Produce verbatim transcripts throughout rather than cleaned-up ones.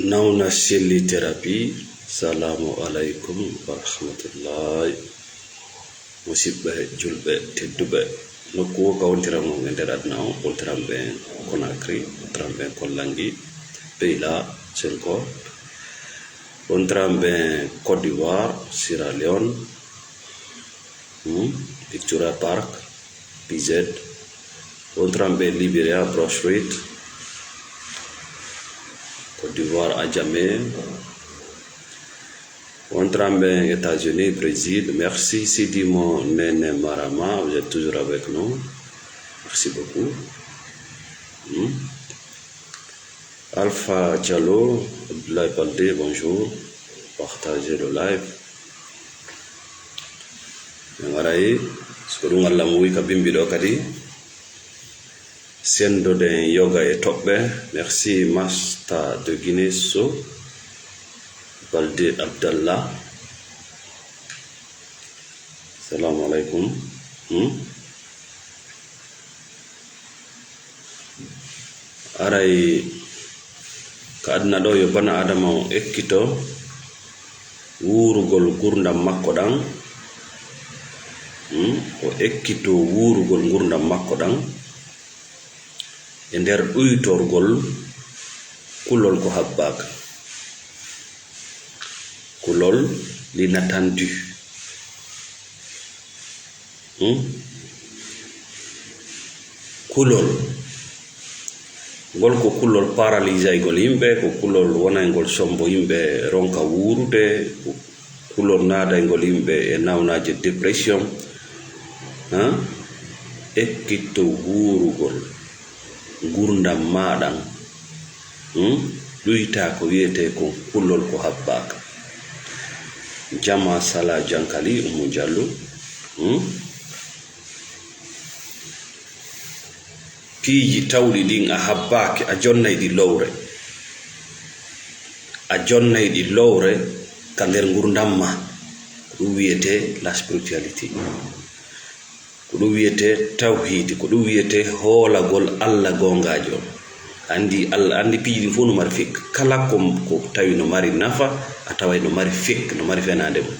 Nawna Selli Thérapie, salaamu aleykum wa rahmatullahi. Musidɓe julɓe tedduɓe, nokku o ka wontiran on e nder aduna o, wontiran ɓe Conakry, wontiran ɓe Kollangi, Beila, Senko, wontiran ɓe Côte d'Ivoire, Sierra Leone, hmm, Victoria Park, P Z, wontiran ɓe Liberia, Broad Street, Côte d'Ivoire, Adjamé, wontiran ɓe États-Unis, Brésil. Merci, Sidi Mo Nene Marama, vous êtes toujours avec nous. Merci beaucoup. Hmm. Alpha Diallo, Abdoulaye Baldé, bonjour. Partagez le live. Min ngaray, so ko ɗum Allah muuyi ka bimbi ɗo kadi. Senndoden yoga e toɓɓe. Merci, Masta de Guinée, so Baldé Abdallah. Salamu aleykum. Hmm? Aray ka aduna ɗo yo bana Adama o ekkito wuurugol ngurdam makko ɗan, hmm? O ekkito wuurugol ngurdam makko ɗan e nder ɗuytorgol kulol ko habbaaka. Kulol l'inattendu. Hmm? Kulol. Ngol ko kulol paralysaygol yimɓe, ko kulol wonaygol sombo yimɓe ronka wuurude, ko kulol naadaygol yimɓe e nawnaaje dépression. Ha? Ekkitto wuurugol ngurdam maaɗan. Hmm? Ɗuyta ko wiyetee kon kulol ko habbaaka. Jama Sala Jankali, Umu Jallo. Hmm? Piiji tawɗi ɗin a habbaaki, a jonnay ɗi lowre. A jonnay ɗi lowre ka nder ngurdam ma. Ko ɗum wiyetee la spiritualité. Ko ɗum wiyetee tawhiidi, ko ɗum wiyetee hoolagol Alla goongaajo. Anndi Alla, anndi piiji ɗin fof no mari fik. Kala ko, ko tawi no mari nafa, a taway no mari fik, no mari fenaande mum.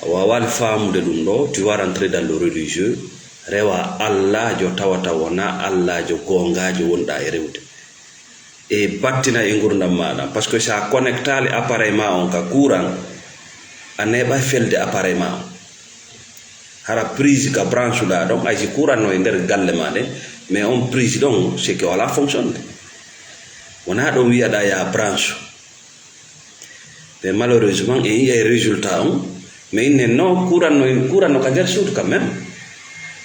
A waawaali faamude ɗum ɗo, tu vas rentrer dans le religieux, rewa Allaajo tawata wonaa Allaajo goongaajo wonɗaa e rewde. E battina e ngurdam maaɗa, parce que so a connectaali appareil ma on ka courant, a neeɓay felde appareil ma on. Hara prise ka branche ɗa ɗon, ay si courant no e nder galle ma ɗen, mais on prise ɗon, c'est que wala fonctionne. Wona ɗon wiyaɗa ya branche. Mais malheureusement, en yi'ay résultat on, mais innen no courant no, courant no ka nder suudu quand même.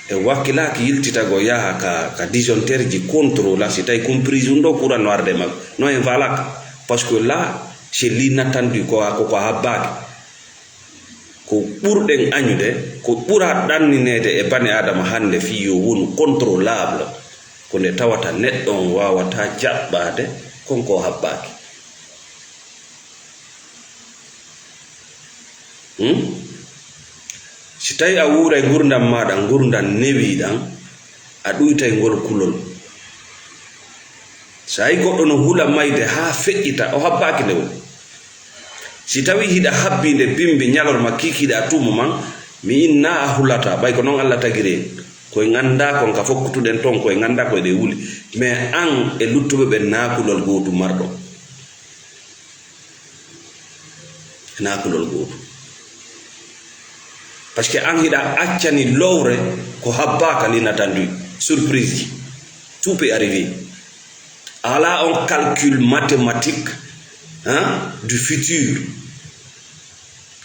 E wakkilaaki yiltitago yaha ka, ka disjoncteur ji contrôle, si tawi kun prise un ɗo courant no arde makko. No en falaka. Parce que là, c'est l'inattendu, ko, ko, ko habbaaki. Ko ɓurɗen añude, ko ɓura ɗannineede e bani Aadama hannde fii yo wonu contrôlable. Ko nde tawata neɗɗo on waawata jaɓɓaade kon ko habbaaki. Hmm? Si tawi a wuuray ngurdam maaɗa, ngurdam newiiɗam, a ɗuytay ngol kulol. So hay goɗɗo no hula mayde haa feƴƴita, o habbaaki nde woni. Si tawi hiɗa habbi nde bimbi ñalorma kiikiiɗe a tuumu man, mi inna a hulata, ɓay ko non Alla tagiri en. Koye ngannda kon ka fokkutuɗen ton, koye ngannda koye ɗe wuli. Mais an e luttuɓe ɓen na kulol gootu marɗo. Ena kulol gootu. Parce que an hiɗa accani lowre ko habbaaka, l'inattendu, surprise. Tout peut arriver. A ala on calcul mathématique, hein, du futur.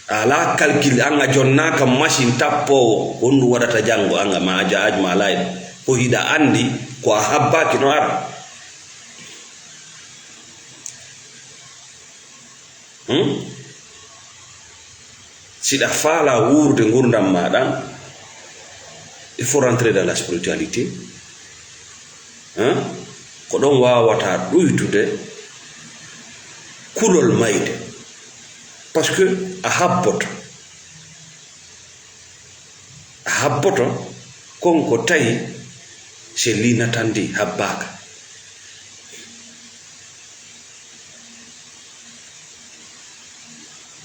A ala calcul, an a jonnaaka machine tappoowo, honɗum waɗata janngo, an a ma a ja-, a ma a laay. Ko hiɗa anndi, ko a habbaaki no ara. Hmm? Siɗa faala wuurde ngurdam maaɗa, il faut rentrer dans la spiritualité. Hein? Ko ɗon waawata ɗuytude kulol mayde. Parce que a habboto. A habboto kon ko tawi c'est l'inattendu, habbaaka.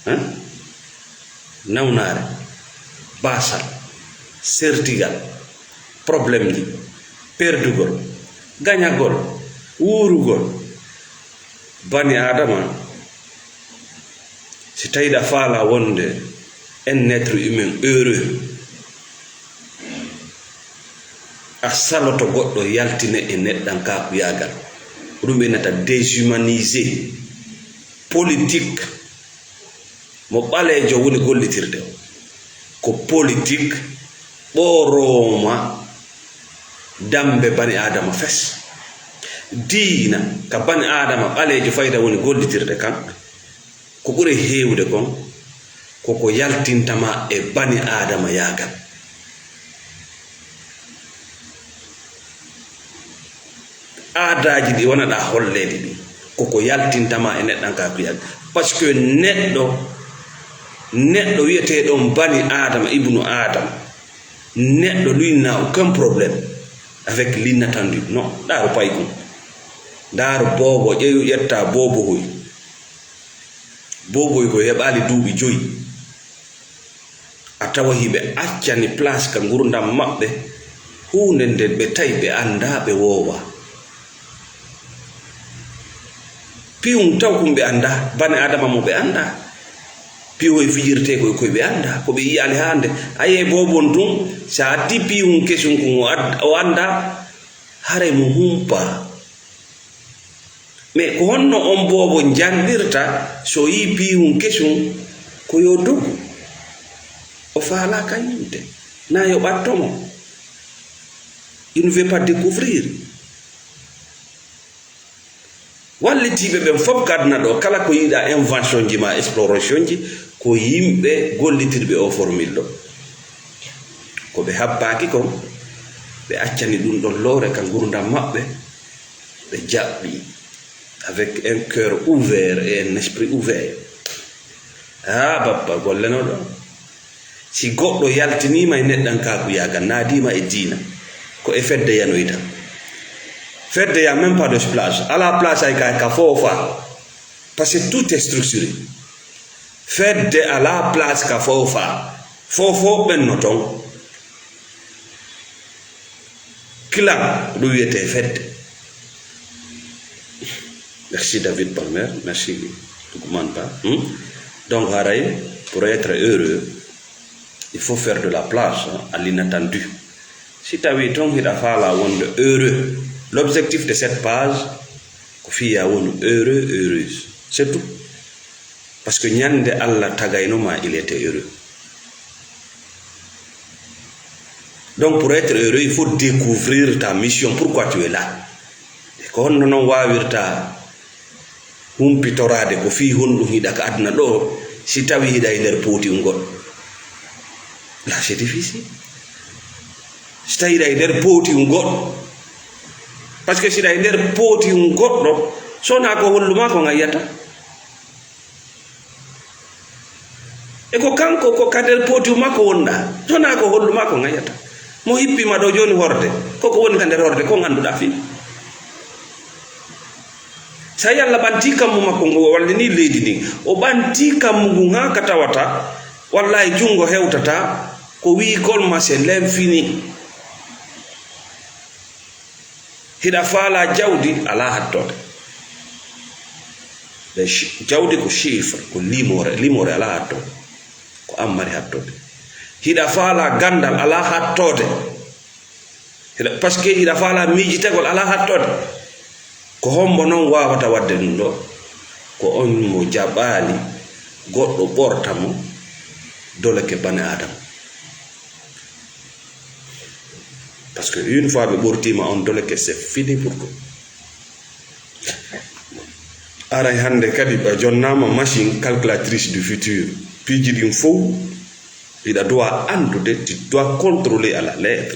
Hein? Nawnaare, baasal, sertigal, problème ji, perdugol, gañagol, wuurugol. Bani Aadama, si tawii ɗa faala wonde un être humain heureux, a saloto goɗɗo yaltine e neɗɗankaakuyagal. Ko ɗum ɓe innata déshumaniser. Politique, mo ɓaleejo woni gollitirde o, ko politique ɓoorooma dambe bani Aadama fes. Diina ka bani Aadama ɓaleejo fayda woni gollitirde kan, ko ɓuri heewde kon, ko ko yaltinta ma e bani Aadama yaagal. Aadaaji ɗi wona ɗa holleede ɗi, ko ko yaltinta ma e neɗɗankaaku yaagal. Parce que neɗɗo, neɗɗo wiyetee ɗon bani Aadama, ibnu Aadama, neɗɗo lui n'a aucun problème avec l'inattendu. Non, ɗaaro paykun. Ɗaaro boobo, ƴeew ƴetta boobohoy. Booboy ko heɓaali duuɓi joyi. A tawa hiɓe accani place ka ngurdam maɓɓe, huunde nde ɓe tawi ɓe anndaa, ɓe woowa. Piyum taw kum ɓe anndaa, bani Aadama mo ɓe anndaa. Piyoy fijirtee koye koye ɓe anndaa, ko ɓe yiyaali hannde. Ayee boobon tun, so a addi piyum kesum kun o ad-, o anndaa, haray mo humpaa. Mais ko honno on boobo njanɗirta so yii piiwun kesun ko yo dogu? O faalaaka yimde, naa yo ɓatto mo. Il ne veut pas découvrir. Wallitiiɓe ɓen fof ka aduna ɗo, kala ko yiɗaa invention ji ma exploration ji, ko yimɓe gollitirɓe o formule ɗo. Ko ɓe habbaaki kon, ɓe accani ɗum ɗon lowre ka ngurdam maɓɓe, ɓe jaɓɓi avec un cœur ouvert et un esprit ouvert. Haa babba golle no ɗon. Si goɗɗo yaltiniima e neɗɗankaakuyagal, naadiima e diina, ko e fedde yanoyta. Fedde ya même pas de place. Alaa place ay ka, ka foofa. Parce que tout est structuré. Fedde alaa place ka foofa. Foofooɓe ɓen no ton. Clan, ɗum wiyetee fedde. Merci David Palmer, merci Lukman Ba. Hmm? Donc, haray, pour être heureux, il faut faire de la place, hein, à l'inattendu. Si tawi ton hiɗa faala wonde heureux, l'objectif de cette page, ko fiya wonu heureux, heureuse. C'est tout. Parce que ñande Allah tagayno ma, il était heureux. Donc, pour être heureux, il faut découvrir ta mission, pourquoi tu es là. E ko honno non waawirta humpitoraade ko fii honɗum hiɗa ka aduna ɗo, si tawi hiɗa e nder pootiwol ngol? Là, c'est difficile. Si tawi hiɗa e nder pootiwol ngol, parce que si hiɗa e nder pootiwol goɗɗo, so wonaa ko hollu ma ko ngayyata. E ko kanko ko ka nder pootiwol makko wonɗaa, so wonaa ko hollu ma ko ngayyata. Mo hippi ma ɗo jooni horde, koko woni ka nder horde, ko ngannduɗaa fii. Sa yalla ɓanti kammu makko ngu o wallini leydi ndin, o ɓanti kammu ngun haa ka tawata, wallahi junngo hewtata, ko wii kol ma c'est l'infini. Hiɗa faala jawdi, alaa hattoode. Ɓe chi-, jawdi ko chiffre, ko limoore, limoore alaa hattoode. Ko an mari hattoode. Hiɗa faala ganndal, alaa hattoode. Hiɗa, parce que hiɗa faala miijitagol, alaa hattoode. Ko hombo non waawata waɗde ɗum ɗo? Ko on mo jaɓaali goɗɗo ɓorta mo, dolake bani Aadama. Parce que une fois ɓe ɓortiima on dolake, c'est fini pour toi. Aray hannde kadi ɓe jonnaama machine calculatrice du futur. Piiji ɗin fow, hiɗa doit anndude, tu dois contrôler à la lettre.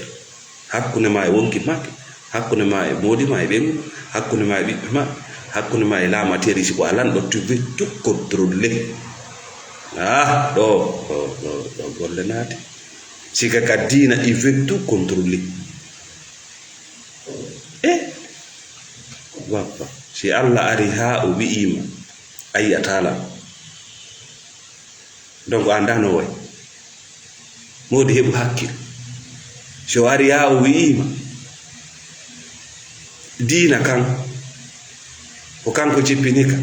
Hakkunde ma e wonki maɓɓe, hakkunde ma e moodi ma e ɓeyngu, hakkunde ma e ɓiɓɓe maɓɓe, hakkunde ma e laamateeri, si ko a lanɗo, tu veux tout contrôler. Ah, ɗo, ɗo, ɗo, ɗo golle naati. Sika ka diina, il veut tout contrôler. Eh, wappa. Si Allah ari haa o wi'ima, a yi'ataa lan. Donc, a anndaa no wayi. Moodi heɓu hakkil. Si o ari haa o wi'ii ma, diina kan, ko kanko jippini ka.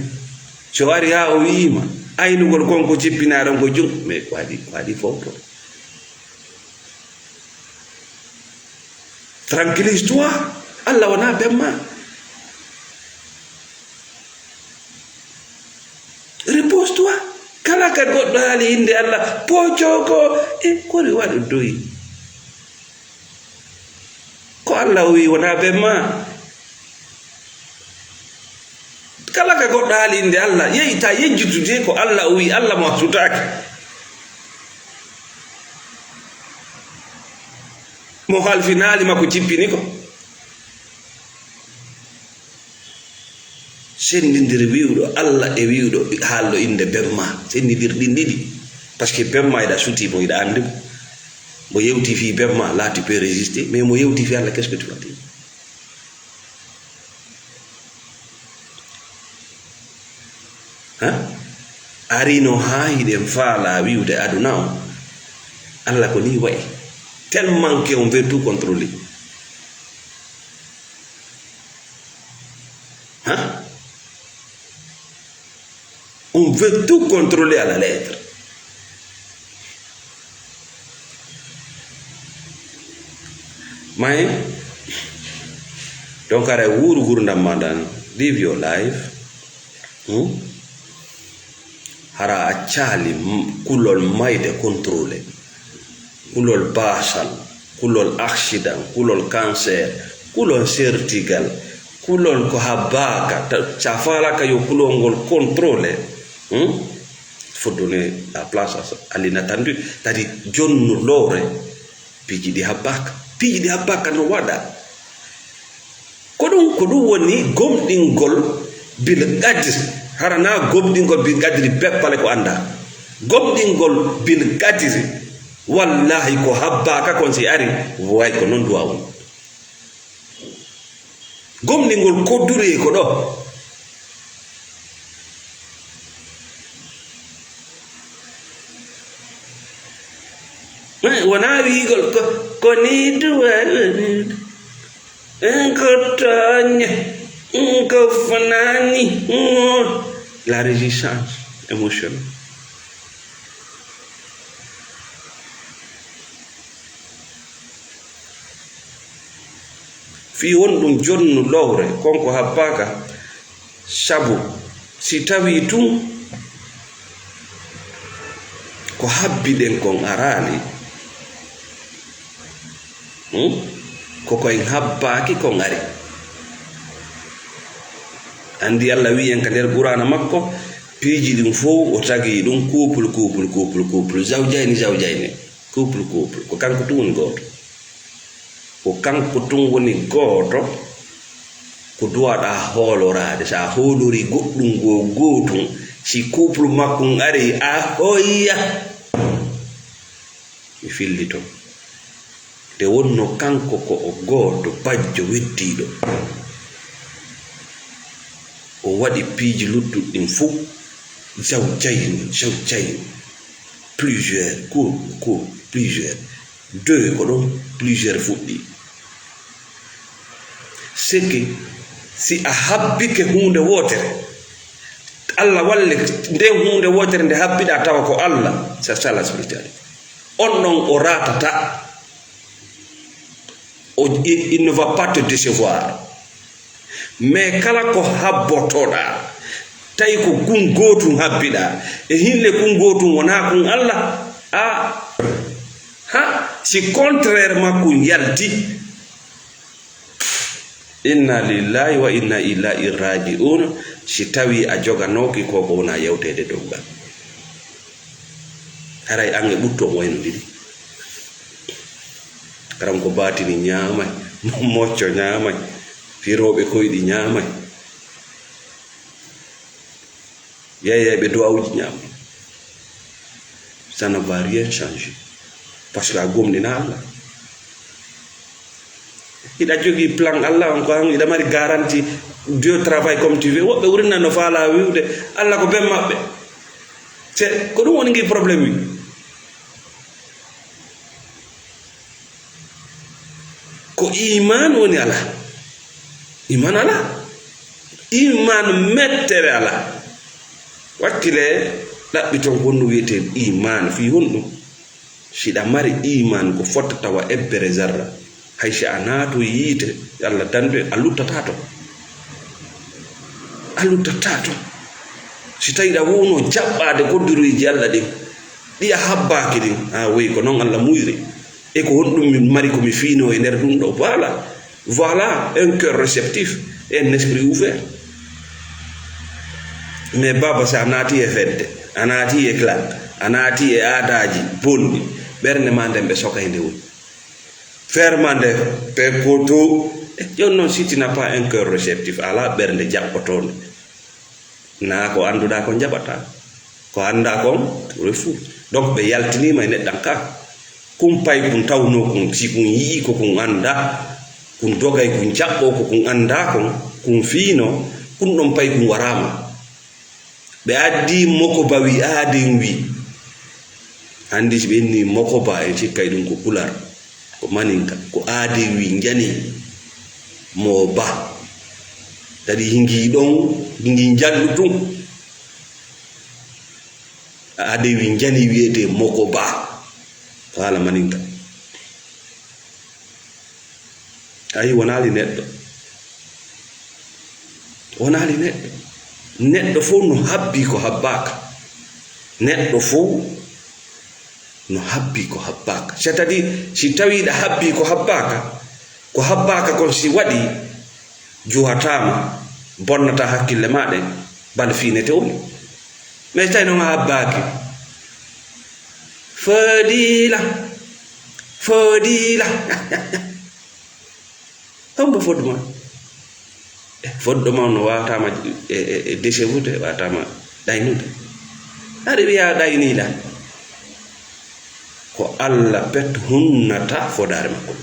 Si o ari haa o wi'ii ma, aynugol kon ko jippinaa ɗon ko jum, mais ko waɗi, ko waɗi fowto. Tranquillise-toi. Allah wonaa bemma. Repose-toi. Kala ka goɗɗo haali innde Allah, pooco ko, e kori waɗu doyi. Ko Allah o wi'i wonaa bemma. Kala ka goɗɗo haali innde Allah, yehi ta yejjitu je ko Allah o wi'i, Allah mo a sutaaki. Mo halfinaali ma ko jippini ko. Senndindir wi'uɗo Allah e wi'uɗo haalɗo innde bemma. Senndindir ɗin ɗiɗi. Parce que bemma iɗa suti mo, iɗa anndi mo. Mo yewti fii bemma, là, tu peux résister. Mais mo yewti fii Allah, qu'est-ce que tu vas dire? Hein? Arino haa hiɗen faala wi'ude aduna on. Allah ko ni wa'i. Tellement que on veut tout contrôler. Hein? On veut tout contrôler à la lettre. May, donc, ara wuuru gurdam ma ndan, live your life. Hmm? Hara a caali m-, kulol mayde contrôlé. Kulol baasal, kulol accident, kulol cancer, kulol sertigal, kulol ko habbaaka, ta-, sa faalaaka yo kulol ngol contrôlé, hmm? Faut donner la place à, à l'inattendu. Tadi jonnu lowre, piiji ɗi habbaaka. Piiji ɗi habbaaka no waɗa. Ko ɗum, ko ɗum woni gomɗingol bil qadri. Hara na gomɗingol bil qadri beppale ko annda. Gomɗingol bil qadri, wallahi, ko habbaaka kon si ari, way ko non duwawun. Gomɗingol kodduri ko ɗo. Eh, wonaa wi'ugol ko, ko ni duwa, ko tooñe, ko fanaani. La résistance émotionnelle. Fii won ɗum jonnu lowre, kon ko habbaaka, sabu si tawii tun ko habbiɗen kon araali, hmm? Ko koyen habbaaki kon ari. Anndi Allah wi'i en ka nder Qur'aana makko, piiji ɗin fow o tagi ɗum couple, couple, couple, couple, zawjayni, zawjayni. Couple, couple, ko kanko tun woni gooto. Ko kanko tun woni gooto, ko duwaɗaa hooloraade. So a hoolorii goɗɗum ngoo gootun, si couple makkun arii, a hoyya. Mi fillito. Nde wonnoo kanko ko o gooto, bajjo weddiiɗo. O waɗi piiji luttuɗi ɗin fow, zawjayni, zawjayni. Plusieurs, couple, couple, plusieurs. Deux ko ɗon plusieurs fuɗɗi. C'est que si a habbike huunde wootere, Allah walle nden huunde wootere nde habbiɗaa tawa ko Allah, c'est ça la spiritualité. On ɗon o raatata. O, il, il ne va pas te décevoir. Mais kala ko habbotoɗaa, tawi ko kun gootun habbiɗaa, e hinle kun gootun wonaa kun Allah, a, ha, si contraire makkun yalti, inna lillahi wa inna ilayhi raji'un, si tawi a joganooki ko ko wona yewteede dow ngal. Haray an e ɓuttu on waynondiri. Karam ko baatini ñaamay, mocco ñaamay, firooɓe koyɗi ñaamay. Yeeyayɓe duwawuji ñaamay. Ça ne va rien changer. Parce que a gomɗina Allah. Hiɗa jogii plan Allah on ko an, hiɗa mari garantie, Dieu travaille comme tu veux. Woɓɓe wurinna no faala wi'ude Allah ko ben maɓɓe. Te ko ɗum woni ngi problème wi. Ko iman woni ala. Iman ala. Iman mettere ala. Wakkile ɗaɓɓi ton honno wiyete iman fii honɗum? Siɗa mari iman ko fotta tawa ebbere zarra. Hay si a naato yiite, Allah dandu, a luttata to. A luttata to. Si tawi ɗa wowno jaɓɓaade koddiroyji Allah ɗin, ɗi a habbaaki ɗin, a woyi ko non Allah muyri. E ko honɗum min mari ko mi fiino e nder ɗum ɗo? Voilà. Voilà un cœur réceptif et un esprit ouvert. Mais baba, si a naati e fedde, a naati e clan, a naati e aadaaji bonɗi, ɓernde ma nden ɓe sokay nde woni. Fermande, pe koto. E jooni noon, si tu n'as pas un cœur réceptif, alaa ɓernde jaɓɓotoonde. Naa ko annduɗaa ko njaɓataa, ko anndaa kon, tu refus. Donc, ɓe yaltiniima e neɗɗanka. Kun pay kun tawnoo kun, si kun yi'ii ko kun anndaa, kun dogay kun jaɓɓoo ko kun anndaa kon, kun fiino, kun ɗon pay kun waraama. Ɓe addi mokoba wi aaden wi. Anndi si ɓe inni mokoba, en sikkay ɗum ko pular, ko maninka, ko aaden wi njani mo ba. Kadi hingi ɗon, hingi njallu tun. Aaden wi njani wiyete mokoba. Ko haala maninka. Ayi, wonaali neɗɗo. Wonaali neɗɗo. Neɗɗo fof no habbii ko habbaaka. Neɗɗo fof no habbii ko habbaaka. C'est-à-dire, si tawiiɗa habbii ko habbaaka, ko habbaaka kon si waɗi, juwataama, bonnata hakkille maa ɗen, bal fiinete woni. Mais tawi noon a habbaaki. Fodila, fodila. Hombo foduma? Eh, foddo ma no watama, e, e, e déchevouté, watama ɗaynude. Ari wiya ɗaynila. Ko Allah pet hunnata fodaare makko.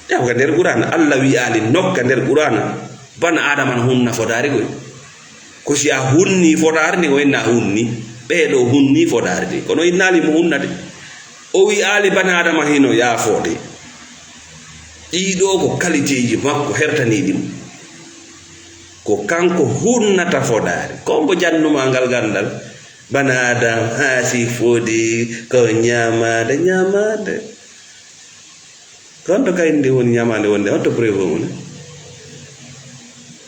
Taw ka nder Qur'ana, Allah wi'aali nokka nder Qur'ana, bana Adama no hunna fodaare goy. Ko si a hunni fodaare ndi, o inna a hunni, ɓee ɗo hunni fodaare ndi. Kono innaali mo hunnade. O wi'aali bana Adama hino yaafoode. Ɗii ɗoo ko kaliteeji makko hertaniiɗi mo. Ko kanko hunnata fodaare. Ko mbo jannuma ngal ganndal? Bana Adam, haa si fodi, ko ñaamaade, ñaamaade. Ko honto kayndi woni ñaamaande wonde? Honto preuve mum?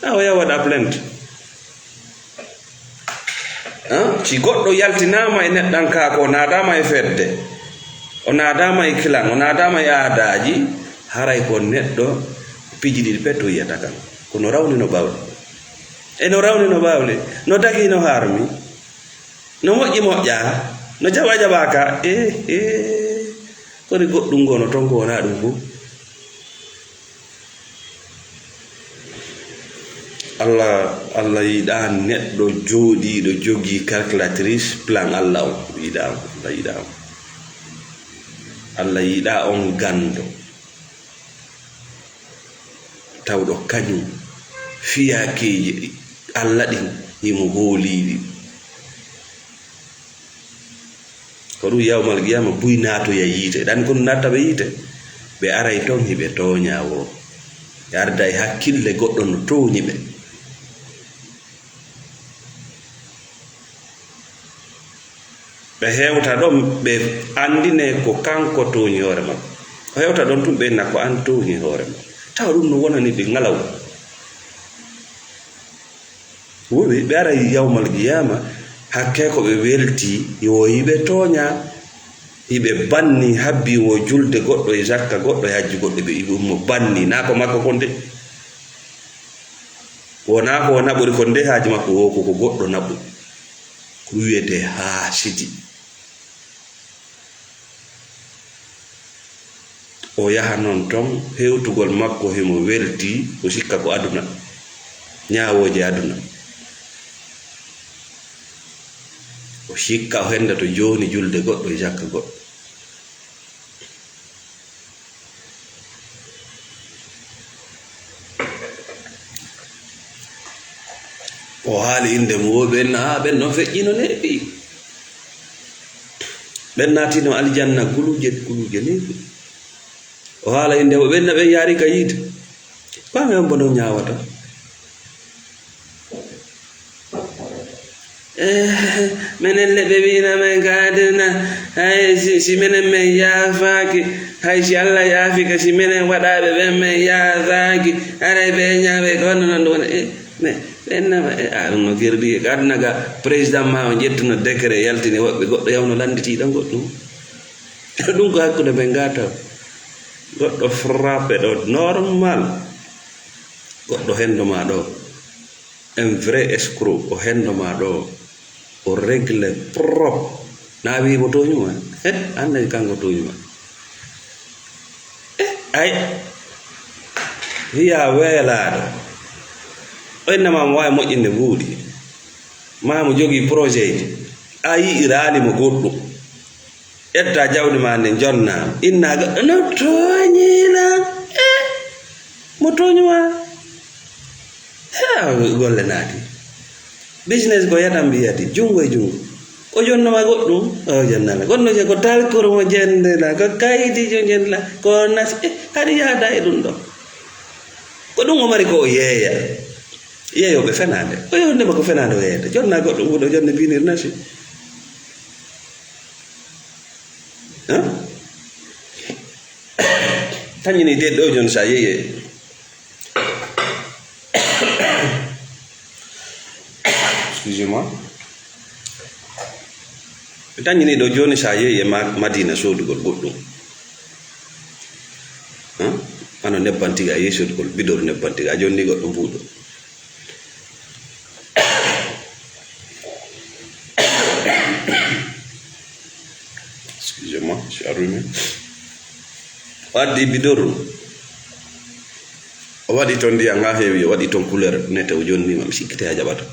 A o yaha waɗa plainte. Hein? Si goɗɗo yaltinaama e neɗɗankaaku, o naadaama e fedde, o naadaama e kilan, o naadaama e aadaaji, haray ko neɗɗo piiji ɗiɗi pet o yiyata kan. Ko no rawni no bawli. E no rawni no bawli. No dagi no harmi. No moƴƴi moƴƴaa. No jaɓa jaɓaaka. Eh, eh. Kori goɗɗum ngo no ton ko wonaa ɗum fof. Allah, Allah yiɗaa neɗɗo jooɗiiɗo jogii calculatrice plan Allah on. Yiɗaa on, Allah yiɗaa on. Allah yiɗaa on ganndo. Tawɗo kañum fiyaakeeji Allah ɗin, himo hoolii ɗi. Ko ɗum yawmal qiyama buy naatoya yiite. Ɗan kon natta ɓe yiite. Ɓe aray ton hiɓe tooña wo. Ɓe arda e hakkille goɗɗo no tooñi ɓe. Ɓe hewta ɗon, ɓe andine ko kanko tooñi hoore makko. O hewta ɗon tun, ɓe inna ko an tooñi hoore makko. Tawa ɗum no wonani ɓe ngalaw. Wowi ɓe ara yawmal qiyama, hakke ko ɓe welti, yo hiɓe tooña, hiɓe banni, habbi wo julde goɗɗo e zakka goɗɗo e hajji goɗɗo, ɓe iɓe ummo banni, naa ko makko kon de. Wonaa ko o naɓori kon de, haaji makko wo ko, ko goɗɗo naɓori. Ko wiyetee haasidi. O yaha non ton, hewtugol makko himo welti, o sikka ko aduna, ñaawooje aduna. O sikka o henda to jooni julde goɗɗo e jakka goɗɗo. O haali innde mum, o ɓenna, haa ɓen ɗon feƴƴino neeɓi. Ɓen naatino aljanna guluje, guluje neeɓi. O haala innde mo, ɓenna ɓen yaari ka yiite. Ko amen on bo non ñaawata? Eh, menen le ɓe wiina men gaadina, hay si, si menen men yaafaaki, hay si Alla yaafike, si menen waɗaaɓe ɓen men yaafaaki, haray ɓe ñaawe ko honno non ɗum woni? Eh, mais ɓen nama, eh, a ɗum no gerdi e aduna ga, président ma o ƴettuno décret yaltini woɓɓe, goɗɗo yawno lannditi ɗon goɗɗum. Ɗum ko hakkunde men ga taw. Goɗɗo frappé ɗo normal. Goɗɗo hendo ma ɗo. Un vrai escroc, o hendo ma ɗo. O règle propre. Na wi mo tooñuma. Eh, annayi kanko tooñuma. Eh, ay. Wiya weelaaɗo. O innama mo waawi moƴƴinde mbuuɗi. Ma mo jogii projet ji. A yi'iraali mo goɗɗum. Ƴetta jawdi ma ndin, jonna. Inna ga-, no tooñiila. Eh, mo tooñuma. Ha, golle naati. Business ko yatan mbiyati, junngo e junngo. O jonnoma goɗɗum, o jonnala. Goɗɗo je ko talkuru mo jendela, ko kaydi jo jendela, ko nas-, eh, hari yaada e ɗum ɗo. Ko ɗum o mari ko o yeeya. Yeeyooɓe fenaande. O yeeyo ndema ko fenaande o yeeyata. Jonna goɗɗo, nguɗo jonne binir nasi. Hein? Tañini de ɗo jon sa yeeye. Excusez-moi. Ɓe tañini ɗo jooni sa yeeye ma-, Madina soodugol goɗɗum. Hein? Ano nebban tiga, a yeeyi soodugol bidor nebban tiga, a jonni goɗɗo mbuuɗo. Excusez-moi, je suis enrhumé. O addi bidon. O waɗi toon ndiyam haa heewi, o waɗi toon couleur nete, o jonnii ma, mi sikkitay a jaɓata.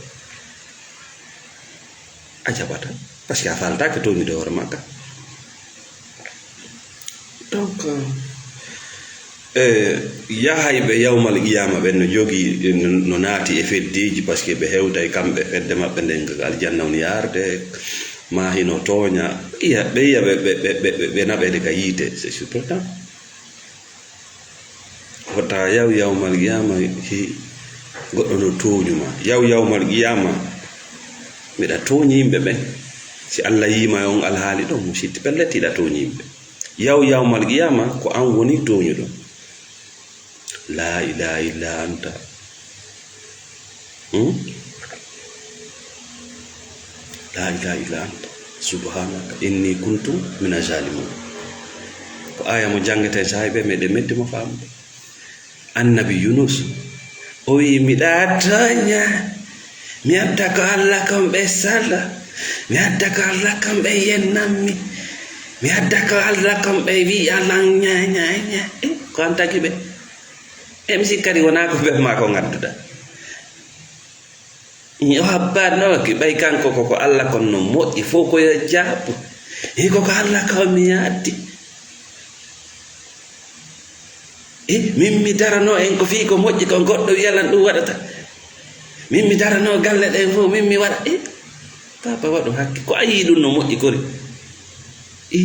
A jaɓata. Parce que a faaltaake tooñude hoore makka. Donc, euh, e yahayɓe yawmal qiyaama ɓen no jogii, no, no naati e feddeeji, parce que ɓe hewtay kamɓe fedde maɓɓe nden, aljanna woni yaarde, maa hino tooña. Iya, ɓe iya ɓe, ɓe, ɓe, ɓe, ɓe, ɓe naɓede ka yiite, c'est surprenant. Wota yaw yawmal qiyaama, hi, goɗɗo no tooñu ma. Yaw yawmal qiyaama, miɗa tooñi yimɓe ɓen. Si Allah yii ma e on alhaali ɗon, mo sitti pellet, hiɗa tooñi yimɓe. Yaw yawmal qiyaama, ko an woni tooñuɗo. Laa ilaaha illa anta. Hmm? Laa ilaaha illa anta. Subhaanaka. Inni kuntu mina zalimin. Ko aaya mo janngeten saa'i ɓe, meɗen metti mo faamude. Annabi Yunus, o wi'i, "Miɗa tooña. Mi adda ko Allah kon ɓe sala. Mi adda ko Allah kon ɓe yennammi. Mi adda ko Allah kon ɓe wi'a lan ña, ña, ña." Eh, ko an tagi ɓe? E mi sikka kadi wonaa ko ɓe maa ko ngadduɗa. O habbanooki, ɓay kanko ko, ko Alla kon no moƴƴi, fow ko yo jaabu. E ko, ko Alla ko mi yaaddi. E min mi daranoo en ko fii ko moƴƴi kon, goɗɗo wi'a lan ɗum waɗata. Min mi daranoo galle ɗen fow, min mi waɗa. E, papa waɗu hakke, ko a yii ɗum no moƴƴi kori. E.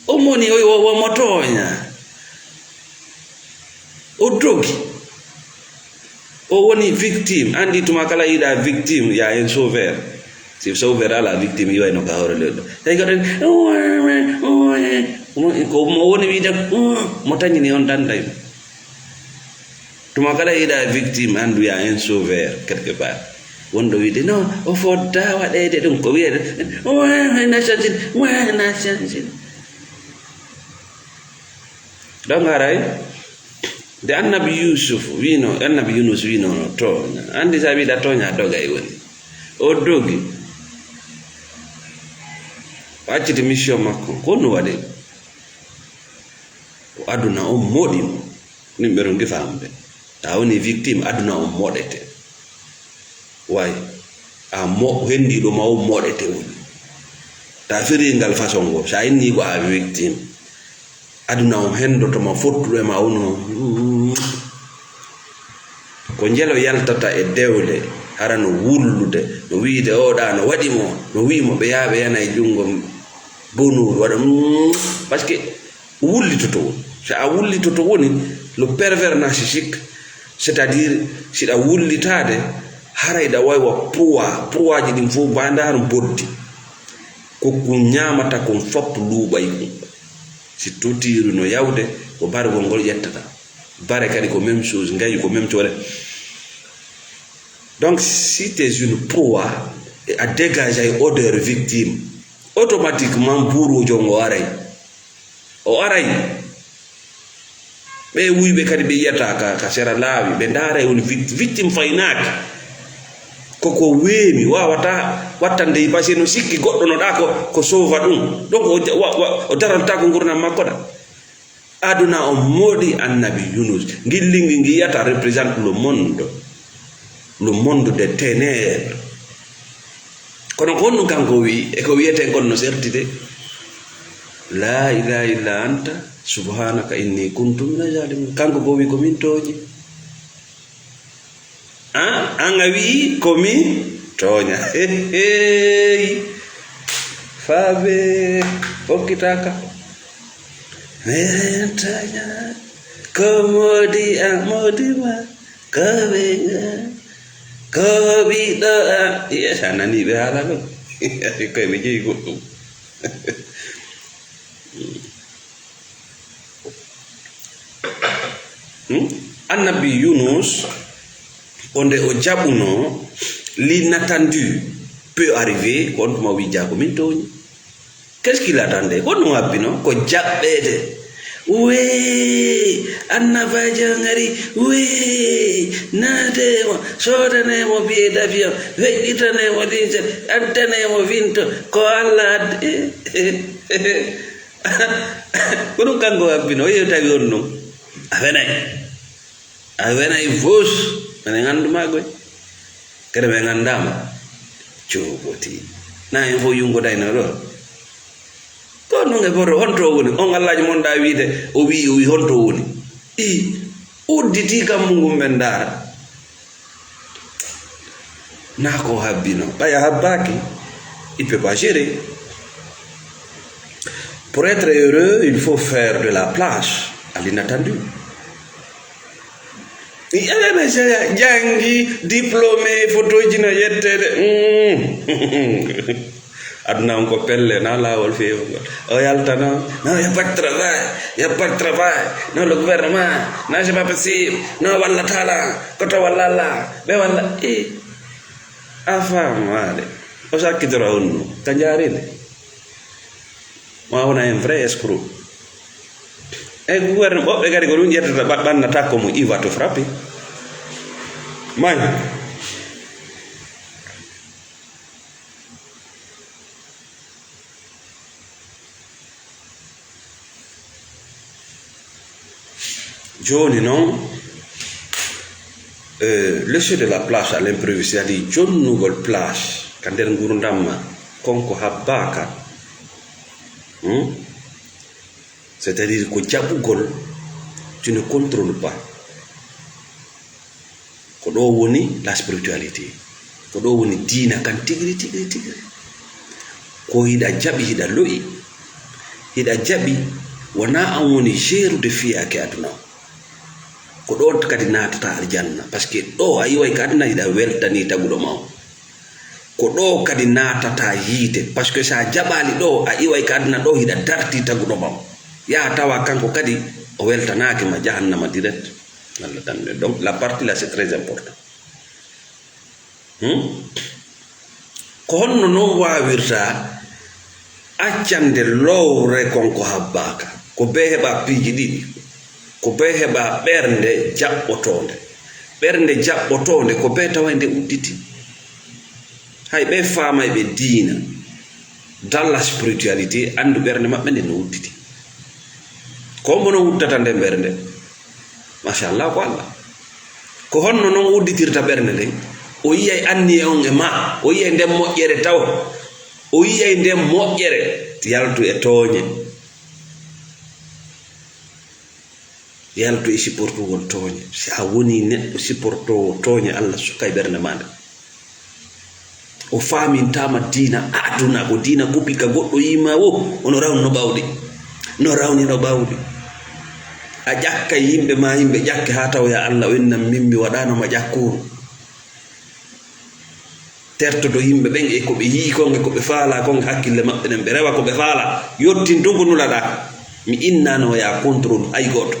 O moni o, o, o mo tooña. O dogi. O woni victime. Anndi tuma kala yiɗa victime, ya un sauveur. Si sauveur ala victime, yiwayno ka hoore leydi ɗo. Tawi ko ɗon, mo, ko mo woni wiide, mo tañini on danday mo. Tuma kala yiɗa victime, anndu ya un sauveur, quelque part. Wonɗo wiide, "Non, o fodda waɗeede ɗum, ko wiyeede, o, o, Nations Unies, o, Nations Unies." Donc, haray, nde Annabi Yusuf wiino, Annabi Yunus wiino no tooña. Anndi sa wiɗa tooña, dogay woni. O dogi. O acciti mission makko. Ko honno waɗi? Ko aduna on moɗi mo. Min ɓe ronki faamde. Ta woni victime, aduna on moɗete. Way, a mo-, hendiiɗo ma on moɗete woni. Ta firi ngal façon go, sa inni ko a victime. Aduna on hendoto ma fottuɗo e ma on, mm, Ko njelo yaltata e dewle, hara no wullude, no wiide, "Oɗa no waɗi mo, no wi'i mo, ɓe yaha ɓe yana e junngo bonuuru, waɗa, mm," parce que wullitoto woni. So a wullitoto woni, le pervers narcissique, c'est-à-dire, siɗa wullitaade, hara iɗa wawi wa proie, proieji ɗin fof mbaɗa no boddi. Ko kun ñaamata kon fof luuɓay kun. Si totiiru no yawde, ko bargol ngol ƴettata. Bare kadi ko même chose, ngayu ko même chose. Donc, si t'es une proie, et a dégagé ay odeur victime, automatiquement buurujo ngo aray. O aray. Ɓe wuyɓe kadi ɓe yiyata ka, ka sera laawi, ɓe ndaaray woni vict-, victime faynaaki. Koko weemi, wawata wattande yi, parce que no sikki goɗɗo no ɗa ko, ko sauva ɗum. Donc, o ja-, wa, wa, o darantako ngurnam makko ɗa. Aduna on moɗi annabi Yunus. Ngillingi ngi yiyata représente le monde. Le monde des ténèbres. Kono ko honɗum kanko o wi'i? E ko wiyeten kon no serti de. "La ilaha illa anta, subhanaka inni kuntu mina zalimin." Kanko ko o wi'i ko min tooñi. An, an a wi'i ko min tooña. Hey, faabe, okkitaka. Min tooña, ko moodi an, moodi ma, ko ɓe nga, ko ɓiɗɗo an. Yes, a nani ɓe haala ɗum. Koye ɓe jeyi goɗɗum. Hmm? Annabi Yunus, o nde o jaɓuno, l'inattendu peut arriver, ko on tuma o wi, "Jaa ko min tooñi." Qu'est-ce qu'il attendait? Ko ɗum habbino, ko jaɓɓeede. Wee, annabaajo ngari, wee, naate mo, soodane mo billet d'avion, weƴƴitane mo limse, addane mo winto, ko Allah addi. Ko ɗum kanko habbino, o yehi tawi on ɗum. A fenay. A fenay fus. Mene nganndu maa goy. Kadi ɓe nganndaama. Coɓoti. Na en fof yungo dayno ɗo. Ko ɗum e boto, honto o woni? On Allaaji mon ɗa wiide, o wi, o wi, honto o woni? I, udditi kammu ngun ɓen ndaara. Na ko habbino. Ɓay a habbaaki, il peut pas gérer. Pour être heureux, il faut faire de la place à l'inattendu. Mi ene jeya, janngi, diplômé, photoji no yetteede. Mm. Aduna on ko pelle, na laawol feewungol. O yaltano, "Non, y a pas de travail, y a pas de travail. Non, le gouvernement, non, c'est pas possible. Non, walla tala, ko to walla Allah, ɓe walla." Eh, a faamaade. O sakkitoro on no, ka njaarinde. Ma wona un vrai escroc. E gouvernement, woɓɓe kadi ko ɗum ƴettata, ɓa-, ɓanna takko mum, il va te frapper. May. Jooni noon, eh, laisser de la place à l'imprévu, c'est-à-dire jonnugol place ka nder ngurdam ma, kon ko habbaaka. Hmm? C'est-à-dire ko jaɓugol, tu ne contrôles pas. Ko ɗo woni la spiritualité. Ko ɗo woni diina kan tigri, tigri, tigri. Ko hiɗa jaɓi, hiɗa lo'i, hiɗa jaɓi, wona an woni jeerude fiyaake aduna o. Ko ɗo kadi naatata aljanna, parce que ɗo a iway ka aduna hiɗa weltani taguɗo ma o. Ko ɗo kadi naatata yiite, parce que sa jaɓali ɗo, a iway ka aduna ɗo hiɗa darti taguɗo ma o. Yaha tawa kanko kadi o weltanaake ma jahannama direct. Allah tan, donc la partie là, c'est très important. Hmm? Ko honno non wawirta accande lowre kon ko habbaaka? Ko bee heɓa piiji ɗiɗi. Ko bee heɓa ɓernde jaɓɓotoonde. Ɓernde jaɓɓotoonde ko bee tawa nde udditi. Hay ɓe faamay ɓe diina, dans la spiritualité, anndu ɓernde maɓɓe nde no udditi. Ko mbono uddata nde ɓernde? Machallah, ko Allah. Ko honno non udditirta ɓernde nden? O yiyay anniye on e ma, o yiyay nden moƴƴere taw, o yiyay nden moƴƴere, yaltu e tooñe. Yaltu e siportugol tooñe. Si a woni neɗɗo siportoowo tooñe, Allah suka e ɓernde maa nde. O faamintaama diina aduna, ko diina kupi ka goɗɗo yiima wo, ono rawni no ɓawli. No rawni no ɓawli. A ƴakkay yimɓe ma, yimɓe ƴakke haa tawoya Allah, o innan min mi waɗaano ma ƴakkuuru. Tertodo yimɓe ɓen e ko ɓe yi'i kon e ko ɓe faalaa kon e hakkille maɓɓe ɗen, ɓe rewa ko ɓe faalaa. Yottin tun ko nulaɗaa. Mi innaano ya contrôle hay gooto.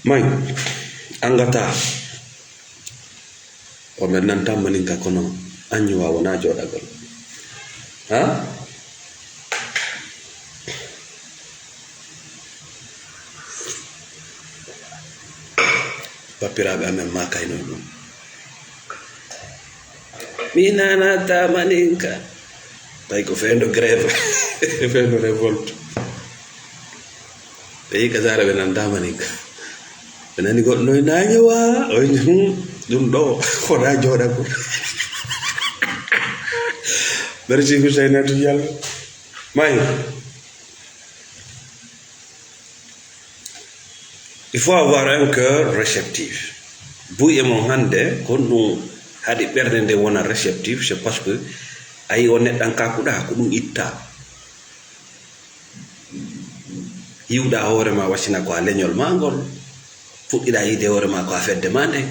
May, angata. O men nan tammanin ka kono, anyo wa wona joɗagol. Ha? Papiraaɓe amen ma kayno ɗum. Mi nanata maninka. Tawi ko fewndo grève, fewndo révolte. Ɓe yi kasara ɓe nanta maninka. Ɓe nani goɗɗo noy na ñowa, o yi, hmm, ɗum ɗo, ko na joɗa ko. Merci Hussein Atou Diallo. May. Il faut avoir un cœur réceptif. Buy e mon hannde, kon ɗum haɗi ɓernde nde wona réceptif, c'est parce que ayi o neɗɗan kakuɗa ko ɗum itta. Yiwɗa hoore ma wasina ko a leñol ma ngol. Fuɗɗiɗa yiide hoore ma ko a fedde ma nden.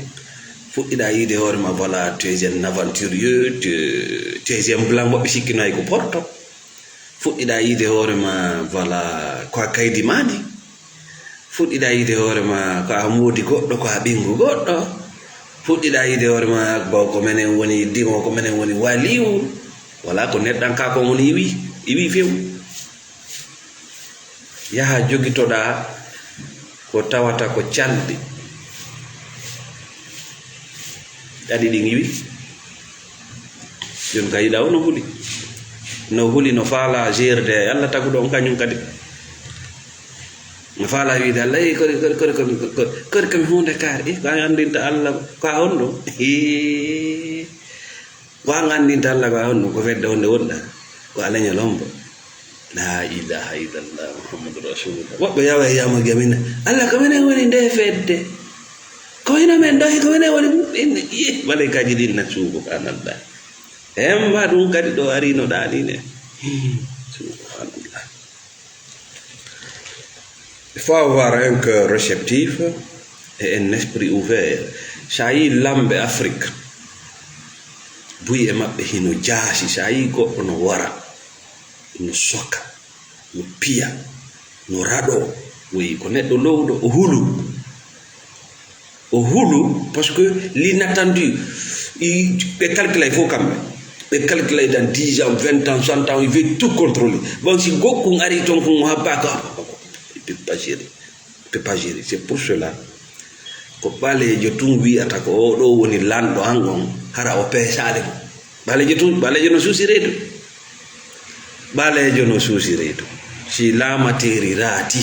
Fuɗɗiɗa yiide hoore ma, voilà, tu es un aventurier, tu, tu es un blanc, woɓɓe sikkino hay ko porto. Fuɗɗiɗa yiide hoore ma, voilà, ko a kaydi ma ndi. Fuɗɗiɗa yiide hoore ma, ko a moodi goɗɗo, ko a ɓingu goɗɗo. Fuɗɗiɗa yiide hoore ma, bon, ko menen woni dimo, ko menen woni waliyu. Wala ko neɗɗan ka kon woni iwi, iwi few. Yaha jogitoɗa ko tawata ko calɗi. Ɗaɗi ɗin iwi. Joni ka yiɗa o no huli. No huli, no faala jeerde e Allah taguɗo on kañum kadi. No faala wiide Allah, "Ey, kori, kori, kori, kori, kori, kori kam huunde kaari." Eh, ko an anndinta Allah, ko a on ɗum. Hee. Ko an anndinta Allah, ko a on ɗum, ko fedde wonde wonɗa. Ko a leñol hombo. La ilaha illallah, Muhammadu Rasulullah. Woɓɓe yawa e yamo jamina. Allah, ko minen woni nde fedde. Ko hino men ɗo, ko minen woni, ih, malaykaaji ɗin na subhanallah. Emma ɗum kadi ɗo arino ɗaanine. Subhanallah. Il faut avoir un cœur réceptif et un esprit ouvert. Sa yi lamɓe Afrique, buy e maɓɓe hino jaasi. Sa yi goɗɗo no wara, no soka, no piya, no raɗo, woyi ko neɗɗo lowɗo, o hulu. O hulu, parce que l'inattendu, i, ɓe calculay fof kamɓe. Ɓe calculay dans dix ans, vingt ans, cent ans, il veut tout contrôler. Bon, si gokkun ari ton kun o habbaka, il peut pas gérer. Il peut pas gérer. C'est pour cela, ko ɓaleejo tun wi'ata ko o ɗo woni lanɗo an on, hara o peesaali mo. Ɓaleejo tun, ɓaleejo no suusi reedu. Ɓaleejo no suusi reedu. Si laamateeri raati,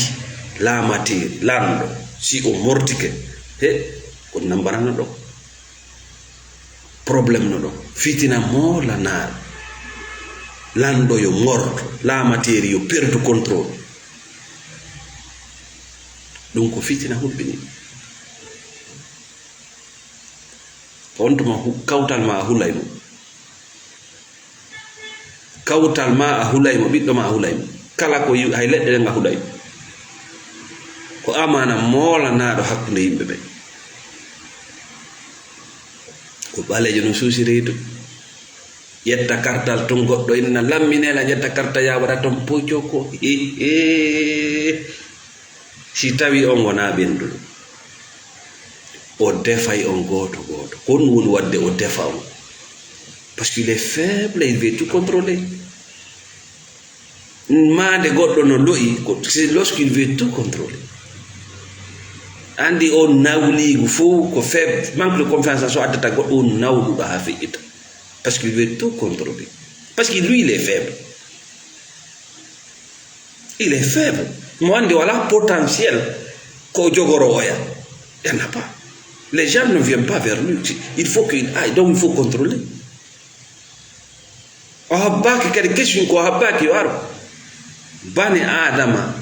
laamateeri, lanɗo, si o mortike, he, ko nambarano ɗo. Problème no ɗo. Fitina moolanaaɗo. Lanɗo yo morto, laamateeri yo perdu contrôle. Ɗum ko fitina hulɓini. On tuma hu-, kawtal ma a hulay mo. Kawtal ma a hulay mo, ɓiɗɗo ma a hulay mo. Kala ko yiw-, hay leɗɗe ɗen a hulay mo. Ko amaana moolanaaɗo hakkunde yimɓe ɓe. Ko ɓaleejo no suusi reedu. Ƴetta kartal tun goɗɗo inna lamminela, ƴetta kartal ya waɗa ton poco ko. He, he. Si tawi on wona ɓenduɗo, o defay on gooto gooto. Ko ɗum woni waɗde o defa on. Parce qu'il est faible, il veut tout contrôler. Maande goɗɗo no lo'i, ko, c'est lorsqu'il veut tout contrôler. Andi on nawliigu fof ko faible, manque de confiance en soi addata goɗɗo on nawluɗo haa feƴƴita. Parce qu'il veut tout contrôler. Parce que lui, il est faible. Il est faible. Mo andi wala potentiel ko jogoro oya. Il n'y en a pas. Les gens ne viennent pas vers lui. Il faut qu'il aille. Donc, il faut contrôler. O habbaaki kadi kesun ko o habbaaki yo aro. Bani Aadama